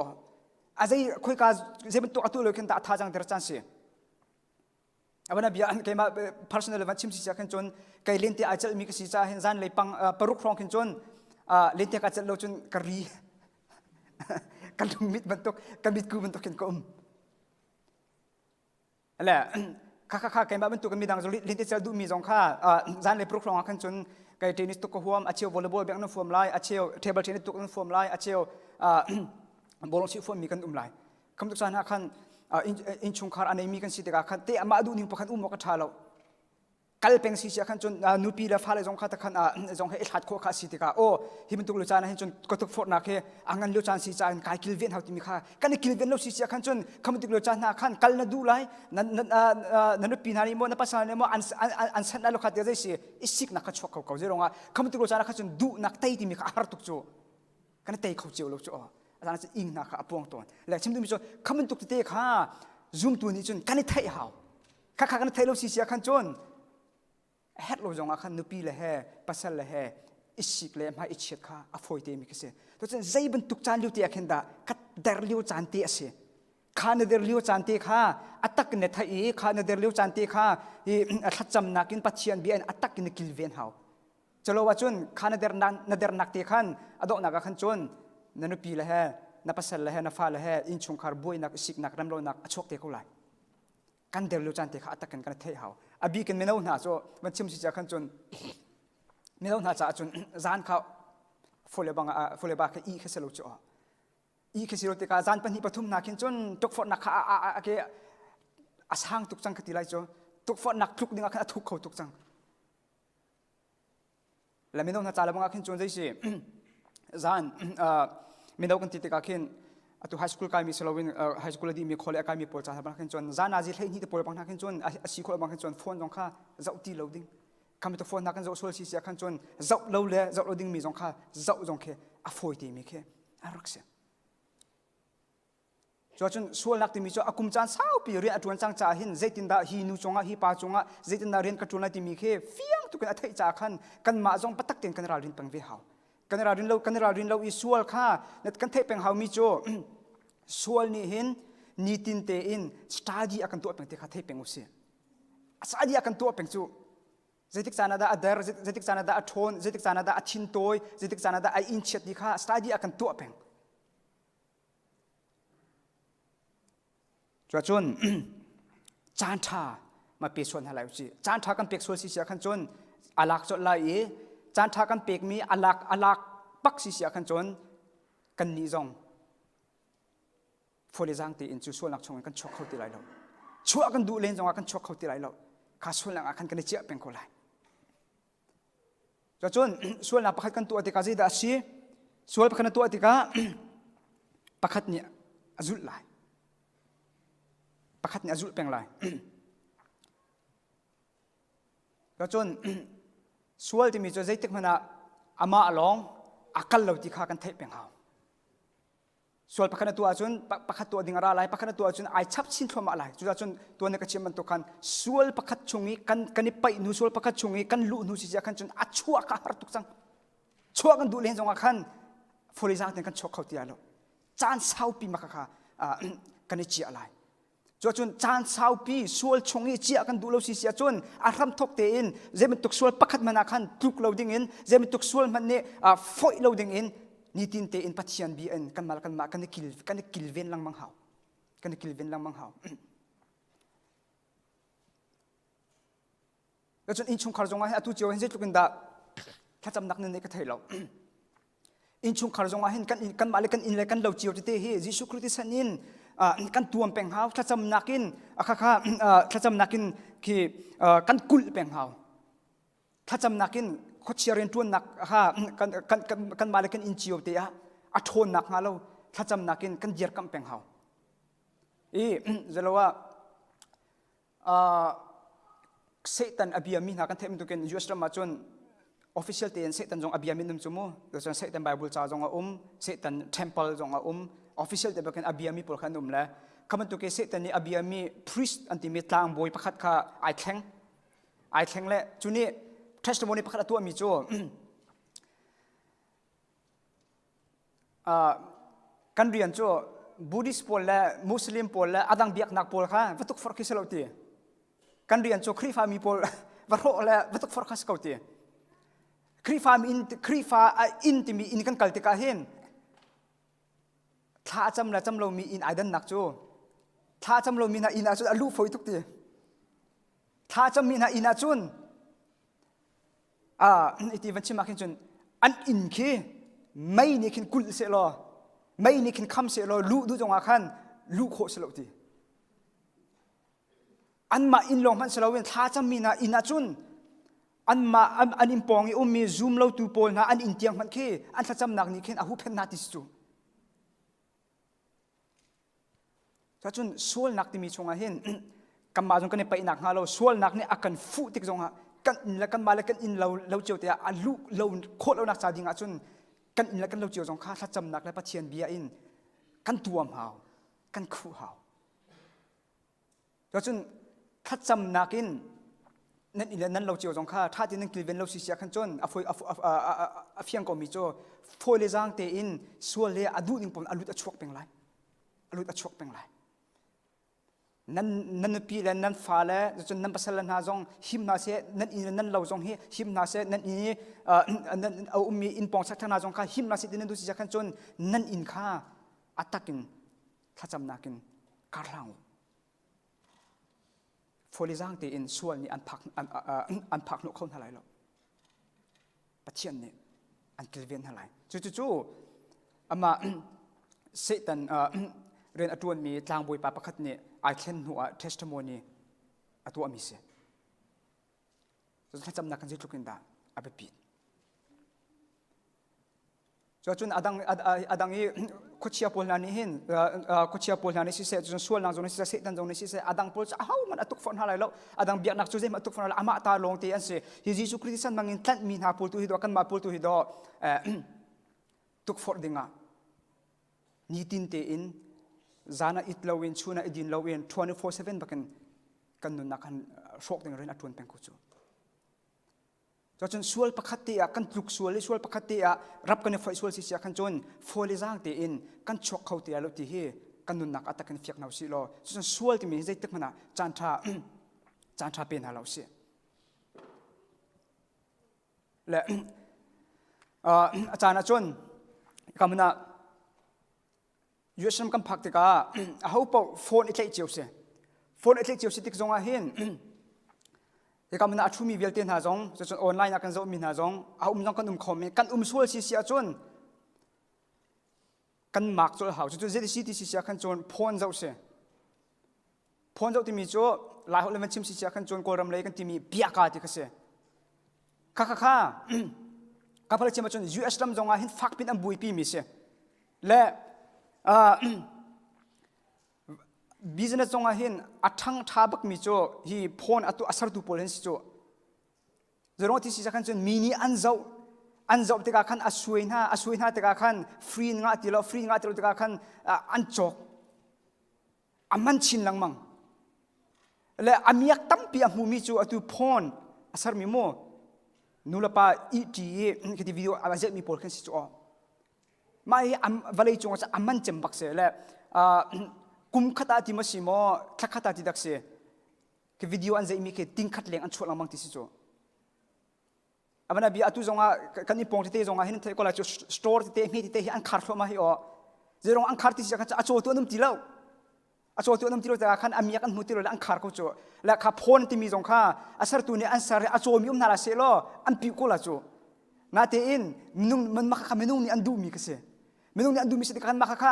a zei khoika zei bantuk atu lo khin dah a thazaang der caan si Abana bia an keimah personal van chim si sia khin cun kei lente ai celh mi ka si ca hin zan lei pang paruk hrawng khin cun lente ka celh lo cun ka ri ka lungmit bantuk ka mitku bantuk khin ka um le kha kha kha keimah bantuk midang zong lente cel duh mi zong kha zan lei paruk hrawng ah khan cun kei tennis tuk ka huam a cheu volleyball bek na fuam lai a cheu table tennis tuk na fuam lai a cheu bawlung si fuam mi kan um lai Kham tuk caan ah khan innchungkhar a neimi kan si tikah khan te amah duh ning pakhat um awk a ṭha lo. Kal peng si sia khan cun nupi le fale zong kha takhan zong he i hlat khawh kha si tikah aw hi bantuk lu caan ah hin cun ka tukforhnak hi a ngan lio caan si caah in kai kilven hau timi kha kan i kilven lo si sia khan cun kham bantuk lio caan hna khan kal na duh lai na na nupi hna nih maw na pasal nih maw an an sanh lai lo kha ti zei si i siknak kha chuak kho ko zei ruangah kham bantuk lio caan ah kha cun duhnak tei timi kha a har tuk cu kan tei kho cio lo cu aw azan cu ing hna kha a puang tawn le chim duhmi cu kha bantuk tete kha zumtu nih cun kan i theih hau kha kha kan i theih lo si sia khan cun a herh lo zong ah khan nupi le he pasal le he i sik le hmai i chiat kha a fawi te mi khi si to cun zei bantuk caan lio te ah khin dah ka der lio caan te a si kha na der lio caan te kha a tak in na theih i kha na der lio caan te kha i thlacamnak in Pathian bia in a tak in na kilven hau Calo ahcun kha na dernak na dernak te khan a donghnak ah khan cun na nupi le he na pasal le he na fa le he innchungkhar buainak siknak remlonak a chuak te ko lai. Kan der lio caan te kha a takin kan theih hau. A bik in mino hna cu van chim si khan cun mino hna caah cun zan kha fole bang fole ba kha i kha se lo chu i khi si lo tikah zan pahnih pathum hna khin cun tukforhnak kha a a ke a sang tuk cang ka ti lai cu tukforhnak tluk ding ah khan a thuk kho tuk cang Le mino hna ca le bangah khin cun zei si zan mino kan ti tikah khin atu high school kaimi si loin high school a dihmi khole a kaimi pawl ca hna bang khin cun zan azi hlei hnih te pawl bang hna khin cun a si khawh bang khin cun phone zong kha zoh ti lo ding kham tu phone hna kan zoh sual si si khan cun zoh lo le zoh lo ding mi zong kha zoh zong khi a fawi te mi khi a rak si Cuacun sualnak timi cu a kum caan saupi rian a ṭuan cang caah hin zeitindah hi nu cungah hi pa cungah zeitindah rian ka ṭuan lai timi khi fiang tukin a theih caah khan kanmah zong biatak tein kan ralrin peng ve hau. Kan ralrin lo kan ralrin lo i sual kha kan theih peng haumi cu sual nih hin nitin tein study a kan tuah peng ti kha thei peng usih. Study a kan tuah peng cu zeitik caan ah dah a der zeitik caan ah dah a ṭhawn zeitik caan ah dah a thin tawi zeitik caan ah dah a inn chiat ti kha study a kan tuah peng. Cuacun. Caan ṭha ma pe sual hna lai usih. Caan ṭha kan pek sual si si ah khan cun a lak colh lai i caan ṭha kan pekmi a lak a lak pak si si ah khan cun kannih zong fawi le zaang tein cu sualnak chungin kan chuak kho ti lai lo. Chuah kan duh len zongah kan chuak kho ti lai lo. Kha sualnak ah khan kan i ciah peng ko lai. Cun sualnak pakhat kan tuah tikah zeidah a si? Sual pakhat na tuah tikah pakhat nih a zulh lai. Pakhat nih a zulh peng lai. Cun sual timi cu zeitik hmanh ah amah lawng a kal lo ti kha kan theih peng hau. Sual pakhat na tuah ahcun pakhat tuah ding a ra lai, pakhat na tuah ahcun ai chap chin thluahmah lai. Cucaah cun tuan na ka chim bantuk khan sual pakhat chung i kan kan i paih hnu sual pakhat chung i kan luh hnu si khan cun a chuah kha har tuk cang. Chuah kan duh len zongah khan foli zang ten kan chuak kho ti lai lo. Caan saupi maka kha kan i ciah lai. Cuacun caan saupi sual chung i ciah kan duh lo si si ahcun a hramthok tein zei bantuk sual pakhat hmanh ah khan tluk lo dingin zei bantuk sual hmanh nih foih lo dingin nitin tein Pathian bia in kanmah le kanmah kan i kil kan i kilven lengmang hau. Kan i kilven lengmang hau. Cun innchungkhar zongah hin atu cio hin zeitluk in dah thlacamnak nan neih ka thei lo. Innchungkhar zongah hin kan kanmah le kan inn le kan lo cio tete hi Jesuh Khrih thisen in kan tuam peng hau thlacamnak in khakha thlacamnak in khi kan kulh peng hau. Thlacamnak in khuachia rianṭuannak kha kan kan kanmah le kan inn cio te ah a ṭhawnnak hnga lo thlacamnak in kan dirkamh peng hau. I zelo ah Satan a biami hna kan theih bantukin US ram ah cun official tein Satan zong a biami an um cu mu. Cun Satan Bible ca zong a um, Satan temple zong a um. Official te bakin a biami pawl kha an um le kha bantukin Satan nih a biami priest an timi tlangbawi pakhat kha ai thleng. Ai thleng le cu nih testimony pakhat a tuahmi cu kan rian cu Buddhist pawl le Muslim pawl le adang biaknak pawl kha va tukforh khi si lo ti. Kan rian cu Khrihfa mi pawl va hrawh le va tukforh kha si ko ti. Khrihfa mi inn Khrihfa inn timi inn kan kal tikah hin thla a cam le cam lomi inn ai dannak cu thla a cam lomi hna inn ah cun a luh fawi tuk ti. Thla a cammi hna inn ah cun iti van chim ah khin cun an inn khi mei nih khin kulh seh law mei nih khin kham seh law luh duh zongah khan luh khawh si lo ti anmah inn lawng hmanh si loin thla cammi hna inn ah cun anmah an inn pawng i ummi zum lotu pawl hna an inn tiang hmanh khi an thlacamnak nih khin a huhphenh hna ti si cu Cun sualnak timi chungah hin kanmah zong kan i paihnak hnga lo sualnak nih a kan fuh tik zongah kan inn le kanmah le kan inn lo lo cio te ah a luh lo khawh lonak ca ding ah cun kan inn le kan lo cio zong kha thlacamnak le Pathian bia in kan tuam hau kan khuh hau. Cun thlacamnak in nan inn le nan lo cio zong kha ṭha tein nan kilven lo si si ah khan cun a a fiang komi cu fawi le zaang tein sual le a duh ning pawl a lut a chuak peng lai. A lut a chuak peng lai. Nan nan nupi le nan fa le cun nan pasal le hna zong him hna seh nan inn le nan lo zong hi him hna seh nan inn i nan a ummi inn pawng chak hna zong kha him hna seh ti nan duh si khan cun nan inn kha a tak in thlacamnak in kar hlang u. Fawlizang tein sual nih an phak an, an phak hnawh kho hna lai lo. Pathian nih an kilven hna lai. Cu cu cu amah Satan rian a ṭuanmi tlangbawipa pakhat nih ai thlen hnu ah testimony a tuahmi si. Thlacamnak kan zeitluk in dah a biapit. Cuacun adang adang i khuachia pawl hna nih hin khuachia pawl hna nih siseh cun sualnak zong nih siseh Satan zong nih siseh adang pawl cu ahohmanh a tukforh hna lai lo adang biaknak cu zeihmanh a tukforh hna lai amah ta lawng te an si hi Jesuh Khrist san bangin tlanhmi hna pawl tu hi dawh kanmah pawl tu hi dawh tukforh dingah nitin tein zan ah it loin chun ah i din loin 24/7 bakin kan nunnak han hrawk ding rian a ṭuan peng ko cu Cun sual pakhat te ah kan tluk sual i sual pakhat te ah rap kan i foih sual si sia khan cun fawi le zaang tein kan chuak kho ti lo ti hi kan nunnak a tak in fiak hna usih law cun sual timi hi zeitik hmanh ah caan ṭha caan ṭha pe hna lo usih. Le a caan ah cun ka hmun ah US ram kan phak tikah aho paoh phone i tlaih cio si. Phone a tlaih cio si tik zong ah hin hika mun ah a ṭhumi vialte hna zong cucun online ah kan zohmi hna zong a um zong kan um kho men kan um sual si si ahcun kan mak colh hau cucu zeiti ti si si ah khan cun phone zoh si phone zoh timi cu lai holh in chim si si ah khan cun kawlram lei kan timi biaka ti kha si kha kha kha ka phal chim ahcun US ram zong ah hin fak pin an buaipi mi si le business zong ah hin a ṭhang ṭha bakmi cu hi phone atu a sertu pawl hin si cu Zeruang ti si khan cun mi nih an zoh an zoh tikah khan a suai hna a suai hna tikah khan free ngah ti lo free ngah ti lo tikah khan an cawk a man chin lengmang le a miak tampi a hmumi cu atu phone a sermi mu nu le pa ih i khiti video a zehmi pawl khan si cu aw mah hi vawlei cung ah a man cem bak si le kum khat ah ti ma si maw thla khat ah ti dak si Khi video an zeihmi khi tingkhat leng an chuah lengmang ti si cu. Abana bia atu zongah kan i pong tete zongah hin thei ko lai cu store tete hme tete hi an khar thluahmah hi aw. Zeirong an khar ti si khan a cawtu an um ti lo. A cawtu an um ti lo tikah khan a miak an hmu ti lo le an khar ko cu. Le kha phone timi zong kha a sertu nih an ser i a cawmi um hna la seh law an pih ko la cu. Natein minung man kha minung nih an duhmi ka si. Minung nih an duhmi si tikah khan mah kha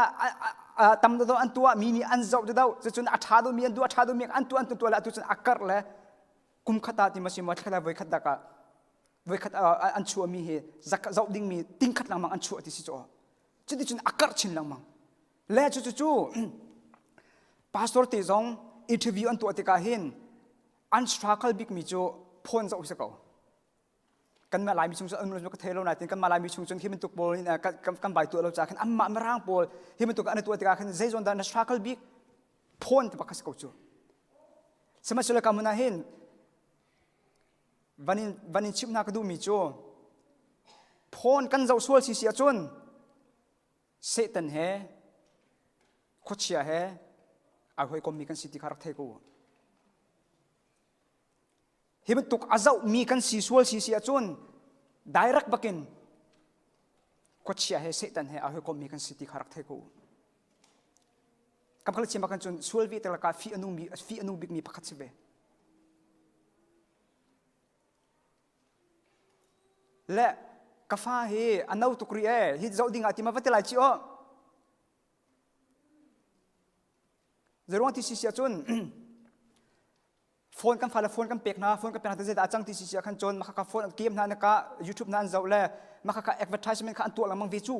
tam deuh an tuah mi nih an zoh deuh cucun a ṭha deuhmi an duh a ṭha deuhmi an tuah an tuah le atu cun a karh le kum khat ah ti ma si maw thla voi khat dak ah voi khat an chuahmi hi zoh dingmi ting khat lengmang an chuah ti si cu cuti cun a karh chin lengmang le cu cu cu pastor te zong interview an tuah tikah hin an struggle bikmi cu phone zoh si ko kanmah Laimi chung cun an ka thei lo nain kanmah Laimi chung cun hi bantuk pawl in kan bai tuah lo caah khan anmah Mirang pawl hi bantuk an tuah tikah khan zeizong dah na struggle bik phone te bak kha si ko cu sihmanhsehlaw ka mun ah hin van in van in chimh hna ka duhmi cu phone kan zoh sual si si ahcun Satan he khuachia he ai hawikommi kan si ti kha rak thei ko Hi bantuk a zohmi kan si sual si si ahcun direct bakin khuachia he Satan he a hawikommi kan si ti kha rak thei ko. Kam khala chim kan cun sual ve te lakah fi a nungmi fi a nung bikmi pakhat si ve. Le ka fa hi a no tuk rih e hi zoh ding ah ti ma va ti lai chi o. Zeruang ti si si ahcun phone kan fale phone kan pek hna phone kan pek hna zeidah a cang ti si si ah khan cun mah kha phone game hna na ka YouTube hna an zoh le mah kha advertisement kha an tuah lengmang ve cu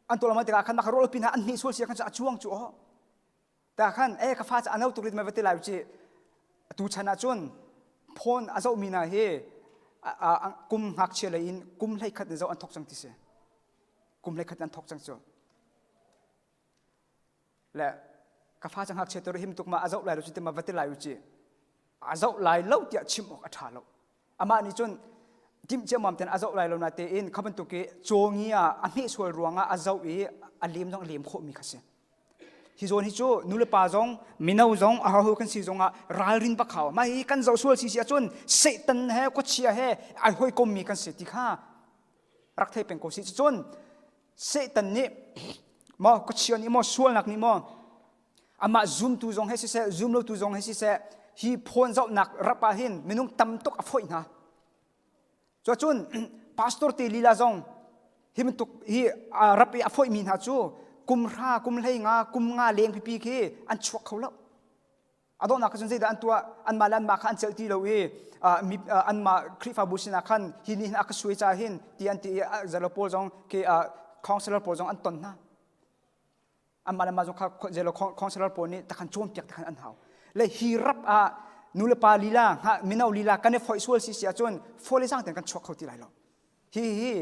an tuah lengmang tikah khan mah kha ruah pi hna an hnih sual si khan a chuang cu oh ta khan e ka fa ca ano tuk rit ma va ti lai chi tu chan ah cun phone a zoh mi hna hi kum ngakchia lei in kum hlei khat in zoh an thok cang ti si kum hlei khat an thok cang cu Le ka fa cu ngakchia tu him tuk ma a zoh lai lo cu ti ma va ti lai u ci a zoh lai lo tiah chim awk a ṭha lo amah nih cun timh ciammam ten a zoh lai lo na tein kha bantuk i cawngi ah a hmeh sual ruangah a zoh i a lem zong a lem khawhmi kha si hi zawn hi cu nulepa zong mino zong a ho kan si zongah ralrin bak hau mah hi kan zoh sual si si ahcun Satan he khuachia he ai hawikommi kan si ti kha rak thei peng ko si cun Satan nih maw khuachia nih maw sualnak nih maw amah zumtu zong he siseh zumlotu zong he siseh hi phone zohnak rap ah hin minung tam tuk a foih hna cuacun pastor te lila zong hi bantuk hi rap i a foihmi hna cu kum hra kum hlei nga kum nga leng pipi khi an chuak kho lo A donghnak cun zeidah an tuah? Anmah le anmah kha an celh ti lo i anmah Khrihfabu sinah khan hi nih hin a ka suai caah hin ti an ti i zelo pawl zong khi counselor pawl zong an ton hna. Anmah le anmah zong kha zelo counselor pawl nih takhan cawnpiak takhan an hau. Le hi rap ah nu le pa lila mino lila kan i foih sual si si ahcun fawi le zaang tein kan chuak kho ti lai lo. Hi hi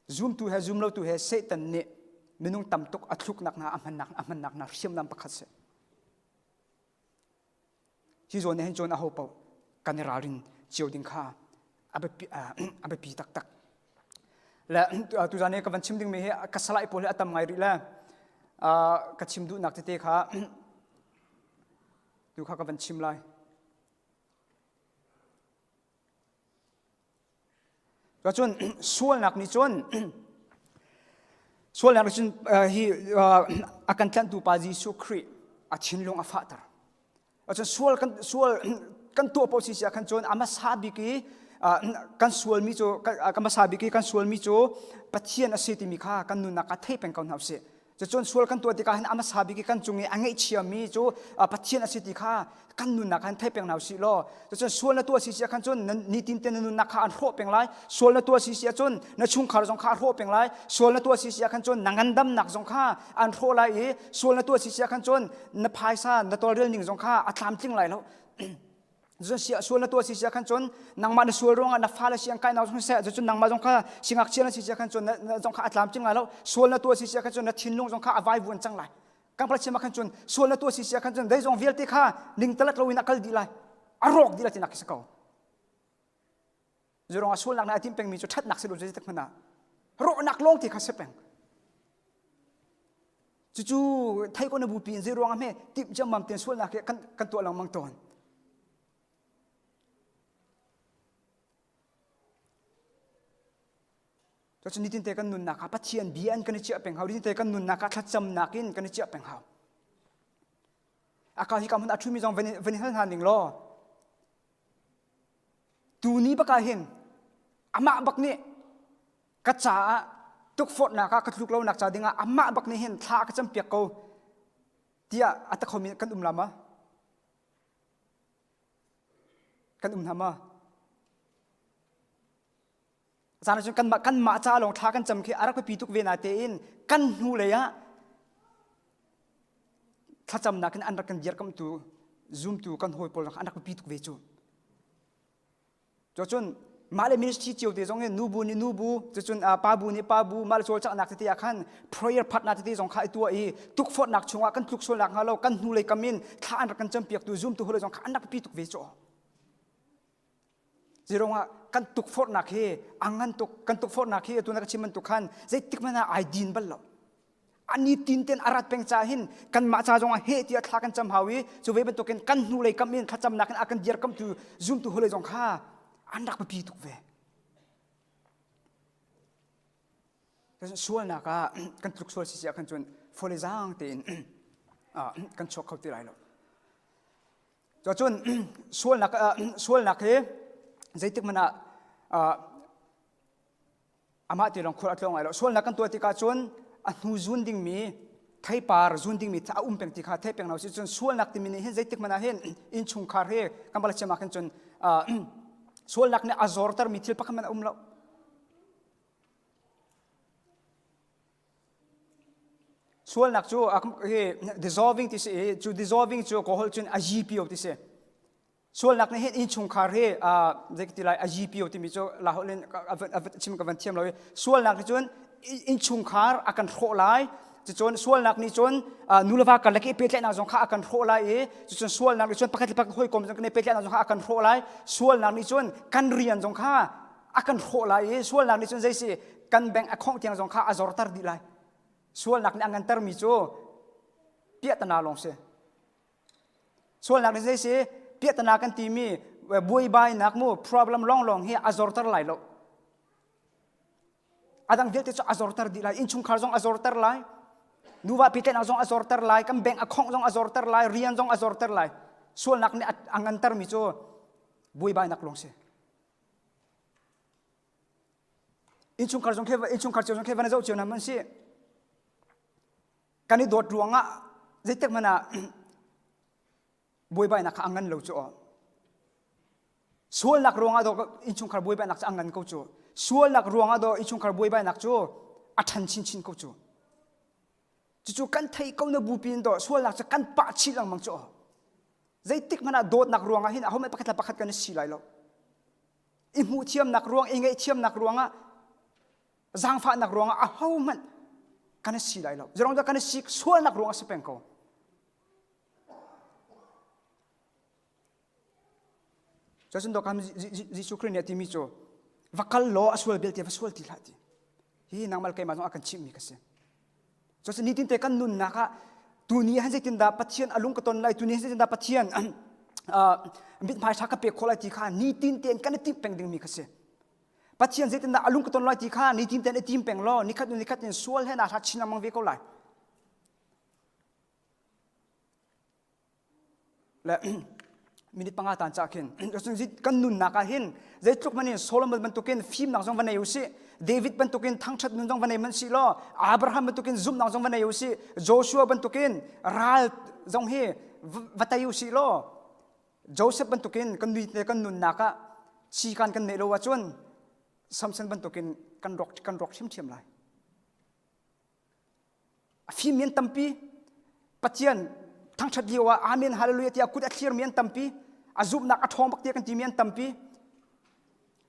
zumtu he zumlotu he Satan nih minung tam tuk a thluknak hna a hmannak a hmannak hna hriamnam pakhat si. Hi zawn nih hin cun aho paoh kan i ralrin cio ding kha a biapi, a biapi taktak. Le tuzan i ka van chim dingmi hi ka salai pawl hi a tam ngai rih le ka chim duhnak tete kha tu kha ka van chim lai. Cun sualnak nih cun sualnak nih cun hi a kan tlanhtu pa Jesuh Khrih a thinlung a fahter. Acun sual kan sual kan tuah paoh si si ah khan cun a hmasa bik i kan sualmi cu kan hmasa bik i kan sualmi cu Pathian a si timi kha kan nunnak ah thei peng ko hna usih. Cucun sual kan tuah tikah hin a hmasa bik i kan cung i a ngaihchiami cu Pathian a si ti kha kan nunnak han thei peng hna usih law cucun sual na tuah si si ah khan cun nitin te na nunnak kha an hrawh peng lai sual na tuah si si ahcun na chungkhar zong kha a hrawh peng lai sual na tuah si si ah khan cun na ngandamnak zong kha an hrawh lai i sual na tuah si si ah khan cun na phaisa na tawlrel ning zong kha a tlamtling lai lo cun sual na tuah si sia khan cun nangmah na sual ruangah na fale si an kai nak zong seh cun nangmah zong kha singakchia na si sia khan cun na zong kha a tlamtling lai lo sual na tuah si sia khan cun na thinlung zong kha a vaivuan cang lai kan pala chim ah khan cun sual na tuah si sia khan cun zeizong vialte kha ning talat loin a kal dih lai a rawk dih lai tinak khi si ko Zurong ah sualnak na tim pengmi cu ṭhatnak si lo zeitik hmanh ah rawhnak lawng ti kha si peng. Cucu thei ko na bupi in zei ruang ah hme timh ciammam ten sualnak hi kan kan tuah lengmang tawn. Cucu nitin te kan nunnak ah Pathian bia in kan i chiah peng hau, nitin te kan nunnak ah thlacamnak in kan i chiah peng hau. Aka hi ka hmun a ṭhumi zong van i hal hna ning law Tuni bak ah hin amah bak nih ka caah tukforhnak ah ka tluk lonak ca dingah amah bak nih hin thla a ka campiak ko tiah a ta khomi kan um la ma? Kan um hna ma? Caan ahcun kanmah kanmah ca lawng thla kan cam khi a rak biapi tuk ve na tein kan hnu lei ah thlacamnak in an rak kan dirkamhtu zumtu kan hawi pawl an rak biapi tuk ve cu. Cucun mah le ministry cio te zong in nubu nih nubu cucun pa bu nih pa bu mah le cawlcanghnak tete ah khan prayer partner tete zong kha i tuah i tukforhnak chungah kan tluk sualnak hnga lo kan hnulei kam in thla an rak kan campiaktu zumtu hawi zong kha an rak biapi tuk ve cu. Zeiruangah kan tukforhnak hi a ngan tuk kan tukforhnak hi atu na ka chim bantuk khan zeitik hmanh ah ai din bal lo. Ani tin ten a rat peng ca hin kanmah ca zongah heh tiah thla kan cam hau i cu ve bantukin kan hnulei kam in thlacamnak in a kan dirkamtu zumtu hule zong kha an rak biapi tuk ve. Sualnak ah kan tluk sual si si ah khan cun fole zaang tein kan chuak kho ti lai lo. Cun sualnak sualnak hi zeitik hmanh ah amah te lawng khual a tlawng lai lo. Sualnak kan tuah tikah cun a hnu zun dingmi theipar zun dingmi a um peng ti kha thei peng lo si cun sualnak timi nih hin zeitik hmanh ah hin innchungkhar hi kan bala chiam ah khin cun sualnak nih a zortermi thil pakhat hmanh a um lo. Sualnak cu hi dissolving ti si i cu dissolving cu kawl cun a yipio ti si. Sualnak nih hin innchungkhar hi zei ti lai a yipio timi cu la holh in chim ka van thiam lo i sualnak nih cun innchungkhar a kan hrawh lai cucun sualnak nih cun nu le va karlak i pehtlaihnak zong kha a kan hrawh lai i cucun sualnak nih cun pakhat le pakhat hawikom zong kan i pehtlaihnak zong kha a kan hrawh lai sualnak nih cun kan rian zong kha a kan hrawh lai i sualnak nih cun zei si kan bank a khongh tiang zong kha a zorter dih lai sualnak nih a ngantermi cu piahtana lawng si sualnak nih zei si piahtana kan timi buaibainak mu problem lawnglawng hi a zorter lai lo a dang vialte cu a zorter dih lai innchungkhar zong a zorter lai nuva pehtlaihnak zong a zorter lai kan bank a khongh zong a zorter lai rian zong a zorter lai sualnak nih a ngantermi cu buaibainak lawng si Innchungkhar zong khi innchungkhar cio zong khi van zoh cio hna hmanh si. Kan i dawt ruangah zeitik hmanh ah buaibainak kha a ngan lo cu aw. Sualnak ruangah daw innchungkhar buaibainak cu a ngan ko cu. Sualnak ruangah daw innchungkhar buaibainak cu a ṭhan chinchin ko cu. Cucu kan theih ko na bupi in daw sualnak cu kan pah chih lengmang cu aw. Zeitik hmanh ah dawtnak ruangah hin ahohmanh pakhat le pakhat kan i si lai lo. I hmuhthiamnak ruang, i ngaihthiamnak ruangah, zaangfahnak ruangah ahohmanh kan i si lai lo. Zeirong dah kan i sik sualnak ruang a si peng ko. Cun dawkam Jesuh Khrih nih a timi cu va kal law a sual belte va sual ti hlah ti. Hi nangmal keimah zong a kan chimhmi ka si. Cucu nitin te kan nunnak ah tuni han zeitindah Pathian a lung ka ton lai tuni zeitindah Pathian mithmai ṭha ka pek khawh lai ti kha nitin tein kan i timh peng dingmi kha si. Pathian zeitindah a lung ka ton lai ti kha nitin tein i tim peng law nikhat hnu nikhat in sual he naa hlat chin lengmang ve ko lai. Le minute panga tan cha khin cun kan nunnak ah hin zeitluk man in Solomon bantukin fimnak zong va nei usih David bantukin thangthat nun zong va nei man si law Abraham bantukin zumhnak zong va nei usih Joshua bantukin ral zong hi va tei usih law Joseph bantukin kan nui kan nunnak ah chi kan kan neih lo ahcun Samson bantukin kan rawk kan rawk ṭhiamṭhiam lai. A fimmi an tampi. Pathian thangṭhat lio ah Amen Hallelujah tiah kut a thlirmi an tampi. A zumhnak a ṭhawng bak tiah kan timi an tampi.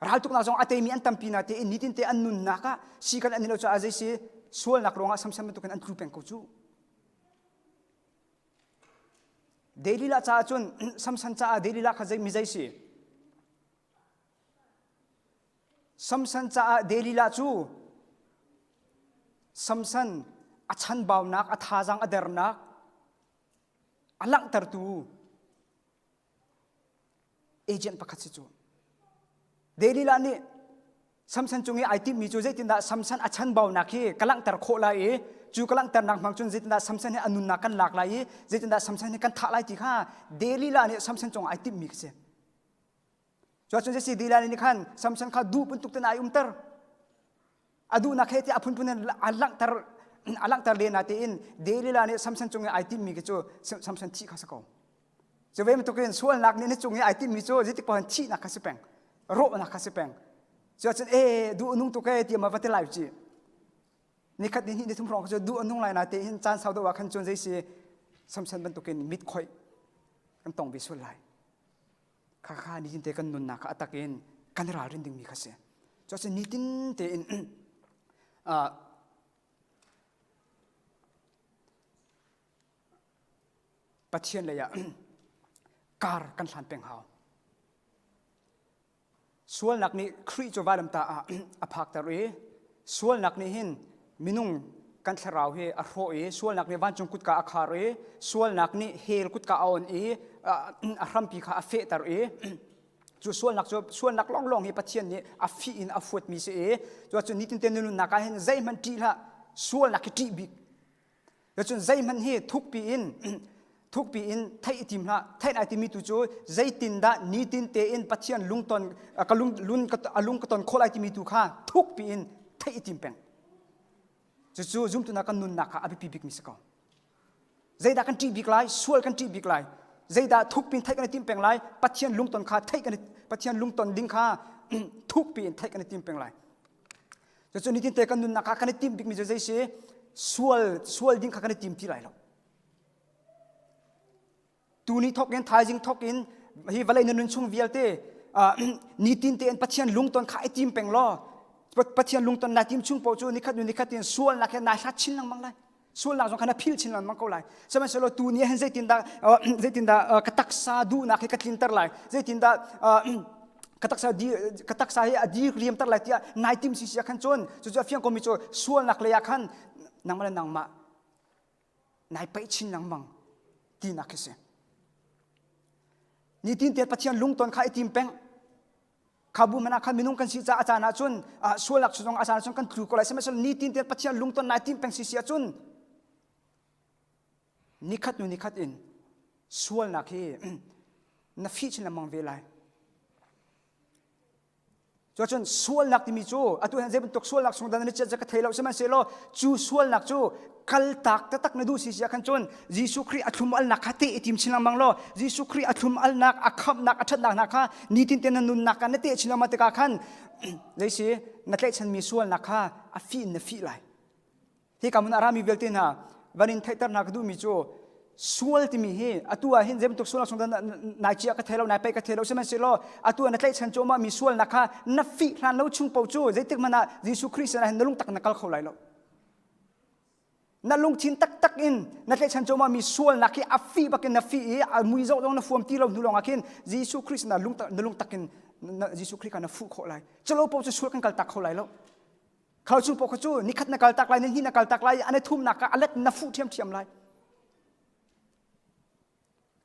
Raltuknak zong a teimi an tampi na tein nitin te an nunnak ah si kan an i lo caah zei si sualnak ruangah Samson bantukin an tlu peng ko cu. Delilah caah cun Samson caah Delilah kha zei mi zei si? Samson caah Delilah cu Samson a chanbaunak, a thazaang a dernak a langhtertu agent pakhat si cu. Delilah nih Samson cung i ai timhmi cu zeitindah Samson a chanbaunak hi ka langhter khawh lai i cu ka langhternak hmang cun zeitindah Samson hi a nunnak kan lak lai i zeitindah Samson hi kan thah lai ti kha Delilah nih Samson cung ai timhmi khi si. Cuacun zeisi Delilah nih khan Samson kha duh bantuk ten ai umter. A duhnak he tiah a phunphun in a langhter a langhter len natein Delilah nih Samson cung i ai timhmi khi cu Samson thih kha si ko. Cu ve bantukin sualnak nih na cung i ai timhmi cu zeitik paoh thihnak kha si peng. Rawhnak kha si peng. Cuacun e duh a nung tuk e ti ma va ti lai ci. Nikhat ni hnih ni thum hrawng cu duh a nung lai na tein caan sau deuh ah khan cun zei si Samson bantukin mit khoih kan tong ve sual lai. Khakha nitin te kan nunnak kha a tak in kan ralrin dingmi kha si. Cuacun nitin tein uh, Pathian lei ah kar kan hlan peng hau. Sualnak nih Khrih cu vailamtah ah a phakter i sualnak nih hin minung kan thlarau hi a hrawh i sualnak nih vancung kutka a khar i sualnak nih hell kutka a on i a hrampi kha a fehter i cu sualnak cu sualnak lawnglawng hi Pathian nih a fih in a fuatmi si i cu ahcun nitin te nunnak ah hin zeihmanh ṭih hlah sualnak hi ṭih bik Cun zeihmanh hi thukpi in thukpi in theih i tim hlah. Theih ai timi tu cu zeitindah nitin tein Pathian lungton ka lung lun a lung ka ton khawh lai timi tu kha thukpi in theih i tim peng. Cucu zumtu hna kan nunnak kha a biapi bikmi si ko. Zeidah kan ṭih bik lai? Sual kan ṭih bik lai. Zeidah thukpi in theih kan i tim peng lai? Pathian lungton kha theih kan i Pathian lungton ding kha thukpi in theih kan i tim peng lai. Cucu nitin te kan nunnak ah kan i timh bikmi cu zei si? Sual, sual ding kha kan i tim ti lai lo. Tuni thok in thaizing thok in hi vawlei na nun chung vialte nitin tein Pathian lungton kha i tim peng law Pathian lungton na tim chung paoh cu nikhat nu nikhat in sualnak he nai hlat chin lengmang lai. Sualnak zong kha na philh chin lengmang ko lai. Sihmanhsehlaw tu ni hin zeitindah zeitindah ka taksa duhnak hi ka tlinter lai. Zeitindah ka taksa di ka taksa hi a dir riamter lai tiah nai tim si si ah khan cun cucu a fiang komi cu sualnak lei ah khan nangmah le nangmah nai paih chin lengmang tinak khi si. Nitin te Pathian lungton kha i tim peng. Kha bu hmanh ah khan minung kan si caah a caan ahcun sualnak zong a caan ahcun kan tlu ko lai. Sihmanhsehlaw nitin te Pathian lungton nai tim peng si si ahcun nikhat hnu nikhat in sualnak hi na fih chin lengmang ve lai. Cuacun sualnak timi cu atu hin zei bantuk sualnak chung dah na chiat ka thei lo sihmanhsehlaw cu sualnak cu kaltak taktak na duh si si ah khan cun Jesuh Khrih a thlum alnak kha te i tim chin lengmang law Jesuh Khrih a thlum alnak a khamhnak a ṭhatnak hna kha nitin te na nunnak ah na teh chin lengmang tikah khan zei si na tlaihchanmi sualnak kha a fih in na fih lai. Hi ka mun a rami vialte hna van in theihter hna ka duhmi cu sual timi hi atu ah hin zei bantuk sualnak chung dah nai cia ka thei lo nai paih ka thei lo sihmanhsehlaw atu ah na tlaihchan cuahmah mi sualnak kha na fih hlan lo chung paoh cu zeitik hmanh ah Jesuh Khrih sinah hin na lungtak na kal kho lai lo. Na lungthin taktak in na tlaihchan cuahmah mi sualnak hi a fih bakin na fih i a mui zoh zong na fuam ti lo hnu lawngah khin Jesuh Khrih sinah na lungtak in Jesuh Khrih kha na fuh khawh lai. Culo paoh cu sual kan kal tak kho lai lo. Khau chung paoh kha cu nikhat na kal tak lai, nihnih na kal tak lai, an i thumnak ah a let na fuh ṭhiamṭhiam lai.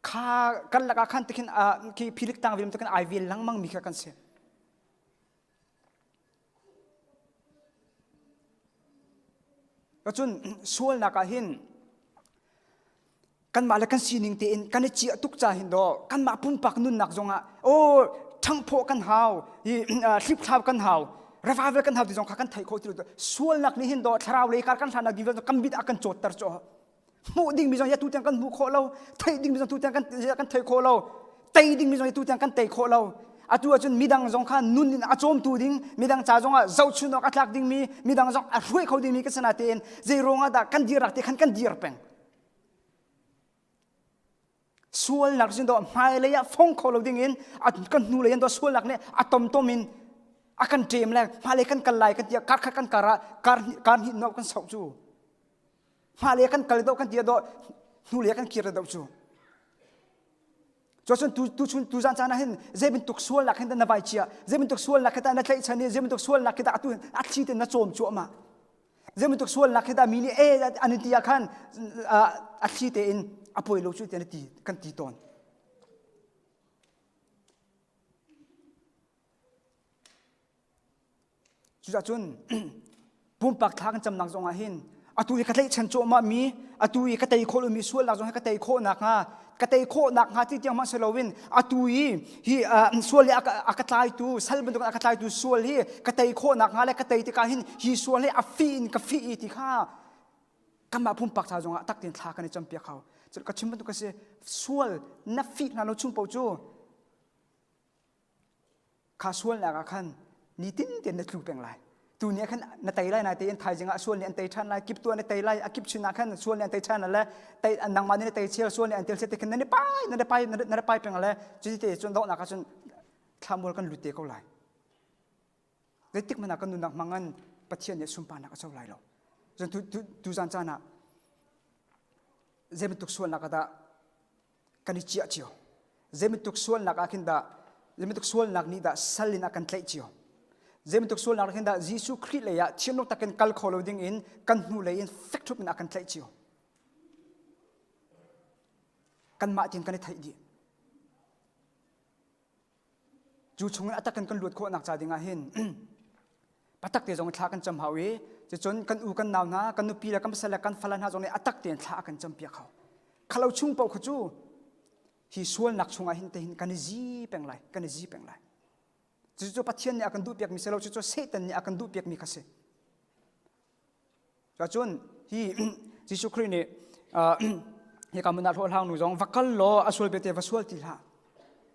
Kha kan lakah khan tikhin khi philik tang vilam tikhin ai vel lengmang mi kha kan si. Cun sualnak ah hin. Kanmah le kan sining tein kan i ciah tuk ca hin daw kanmah pumpak nunnak zongah aw ṭhangphawh kan hau hi hlipthlau kan hau revival kan hau ti zong kha kan theih khawh ti lo sualnak nih hin daw thlarau lei kar kan hlannak ding kan mit a kan cawtter cu hmuh ding mi zong ya tu tiang kan hmuh khawh lo theih ding mi zong tu tiang kan kan theih khawh lo tei ding mi zong tu tiang kan tei khawh lo atu ahcun midang zong kha nun in a cawmtu ding midang ca zong ah zohchun awk a tlak ding mi midang zong a hruai kho ding mi kan sana tein zei ruangah dah kan dir rak te khan kan dir peng Sualnak cun dawh hmailei ah fong kho lo ding in kan hnulei in dawh sualnak nih a tomtom in a kan ṭem le hmailei kan kal lai kan ti kar khat kan kar ah kar kar hnih no kan soh cu hmailei kan kal dawh kan ti dawh hnulei kan kir dawh cu Cuacun tu tu chun tu zan caan ah hin zei bantuk sualnak hin dah na vai chia zei bantuk sualnak khi dah na tlaihchan i zei bantuk sualnak khi dah atu a thli tein na cawm cuahmah zei bantuk sualnak khi dah mi nih e an in ti ah khan a thli tein a poi lo cu tiah na ti kan ti tawn Cucaah cun pumpak thla kan camnak zong ah hin atu i ka tlaihchan cuahmah mi atu i ka tei khawh lomi sualnak zong hi ka tei khawh nakhnga ka tei khawh nakhnga ti tiang hmanh si loin atu i hi sual hi a ka tlaitu sal bantuk a ka tlaitu sual hi ka tei khawh nakhnga le ka tei tikah hin hi sual hi a fih in ka fih i ti kha kanmah pumpak ca zongah tak tein thla kan i campiak hau. Ka chim bantuk a si sual na fih hna lo chung paoh cu Kha sualnak ah khan nitin tein na tlu peng lai. Tu ni ah khan na tei lai na tein thaizing ah sual nih an tei ṭhan lai. Kip tuah na tei lai. A kip chin ah khan sual nih an tei ṭhan le tei nangmah nih na tei chel sual nih an tel te khan na ni pai na pai na pai peng le cuti te cun donghnak ah cun thlamual kan lut te ko lai. Zeitik hmanh ah kan nunnak hmangan Pathian nih sunparnak a co lai lo. Cun tu zan caan ah zei bantuk sualnak ah dah kan i ciah cio zeibantuk sualnak ah khin dah zeibantuk sualnak nih dah sal in a kan tlaih cio zeibantuk sualnak ah khin dah Jesuh Khrih lei ah thianlung takin kal kho lo ding in kan hnu lei in fek ṭhup in a kan tlaih cio kanmah tin kan i theih dih Cu chungin a tak in kan luat khawhnak ca dingah hin patak te zong thla kan cam hau i cucun kan u kan nau hna kan nupi le kan pasal le kan fale hna zong nih a tak tein thla a kan cam piak hau. Khalo chung paoh kha cu hi sualnak chungah hin te hin kan i zi peng lai kan i zi peng lai. Cucu Pathian nih a kan duh piakmi si lo cucu Satan nih a kan duh piakmi kha si. Cun hi Jesuh Khrih nih hika hmun ah hlawhhlang nu zong va kal law a sual bete va sual ti hlah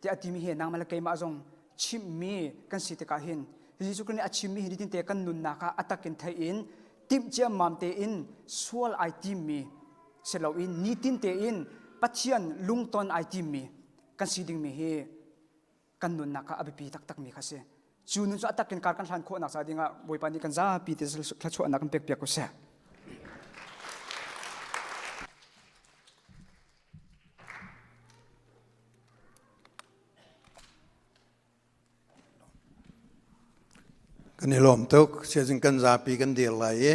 tiah a timi hi nangmah le keimah zong chimhmi kan si tikah hin Jesuh Khrih nih a chimmi hi nitin te kan nunnak ah a takin thei in timh ciammam tein sual ai timmi si loin nitin tein Pathian lungton ai timmi kan si dingmi hi kan nunnak ah a biapi taktakmi kha si. Cu nun cu a takin kar kan hlan khawhnak ca dingah Bawipa nih kan zapi te thluachuahnak kan pek piak ko seh. Kan i lawm tuk. Siazing kan zapi kan dir lai i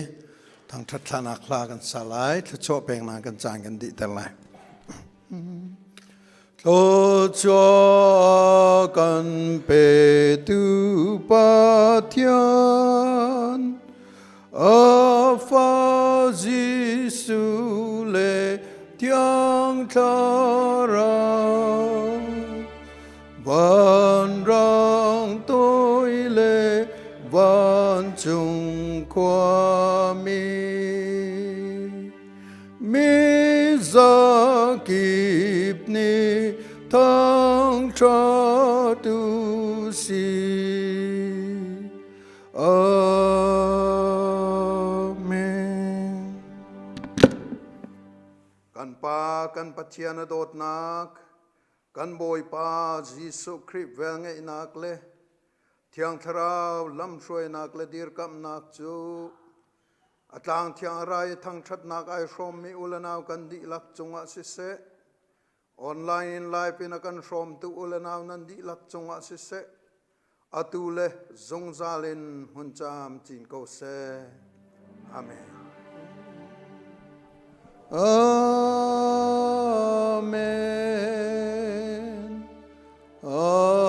thangṭhat thlanak hla kan sa lai. Thluachuah peknak kan caan kan dihter lai. Thluachuah kan petu Pathian, a fa Jesuh le Thiang Thlarau. Vanrang toi le vancung khuami mi zakip nih thangṭhat u si. Amen. Kan Pa kan Pathian a dawtnak Kan Bawipa Jesuh Khrih velngeihnak le Thiang Thlarau lamhruainak le dirkamhnak cu a tlang thiang rai i thangṭhatnak ai hrawmmi u le nau kan dihlak cungah siseh, online in live in a kan hrawmtu u le nau nan dihlak cungah siseh, atu le zungzal in hmun caam cin ko seh. Amen. Amen. Amen.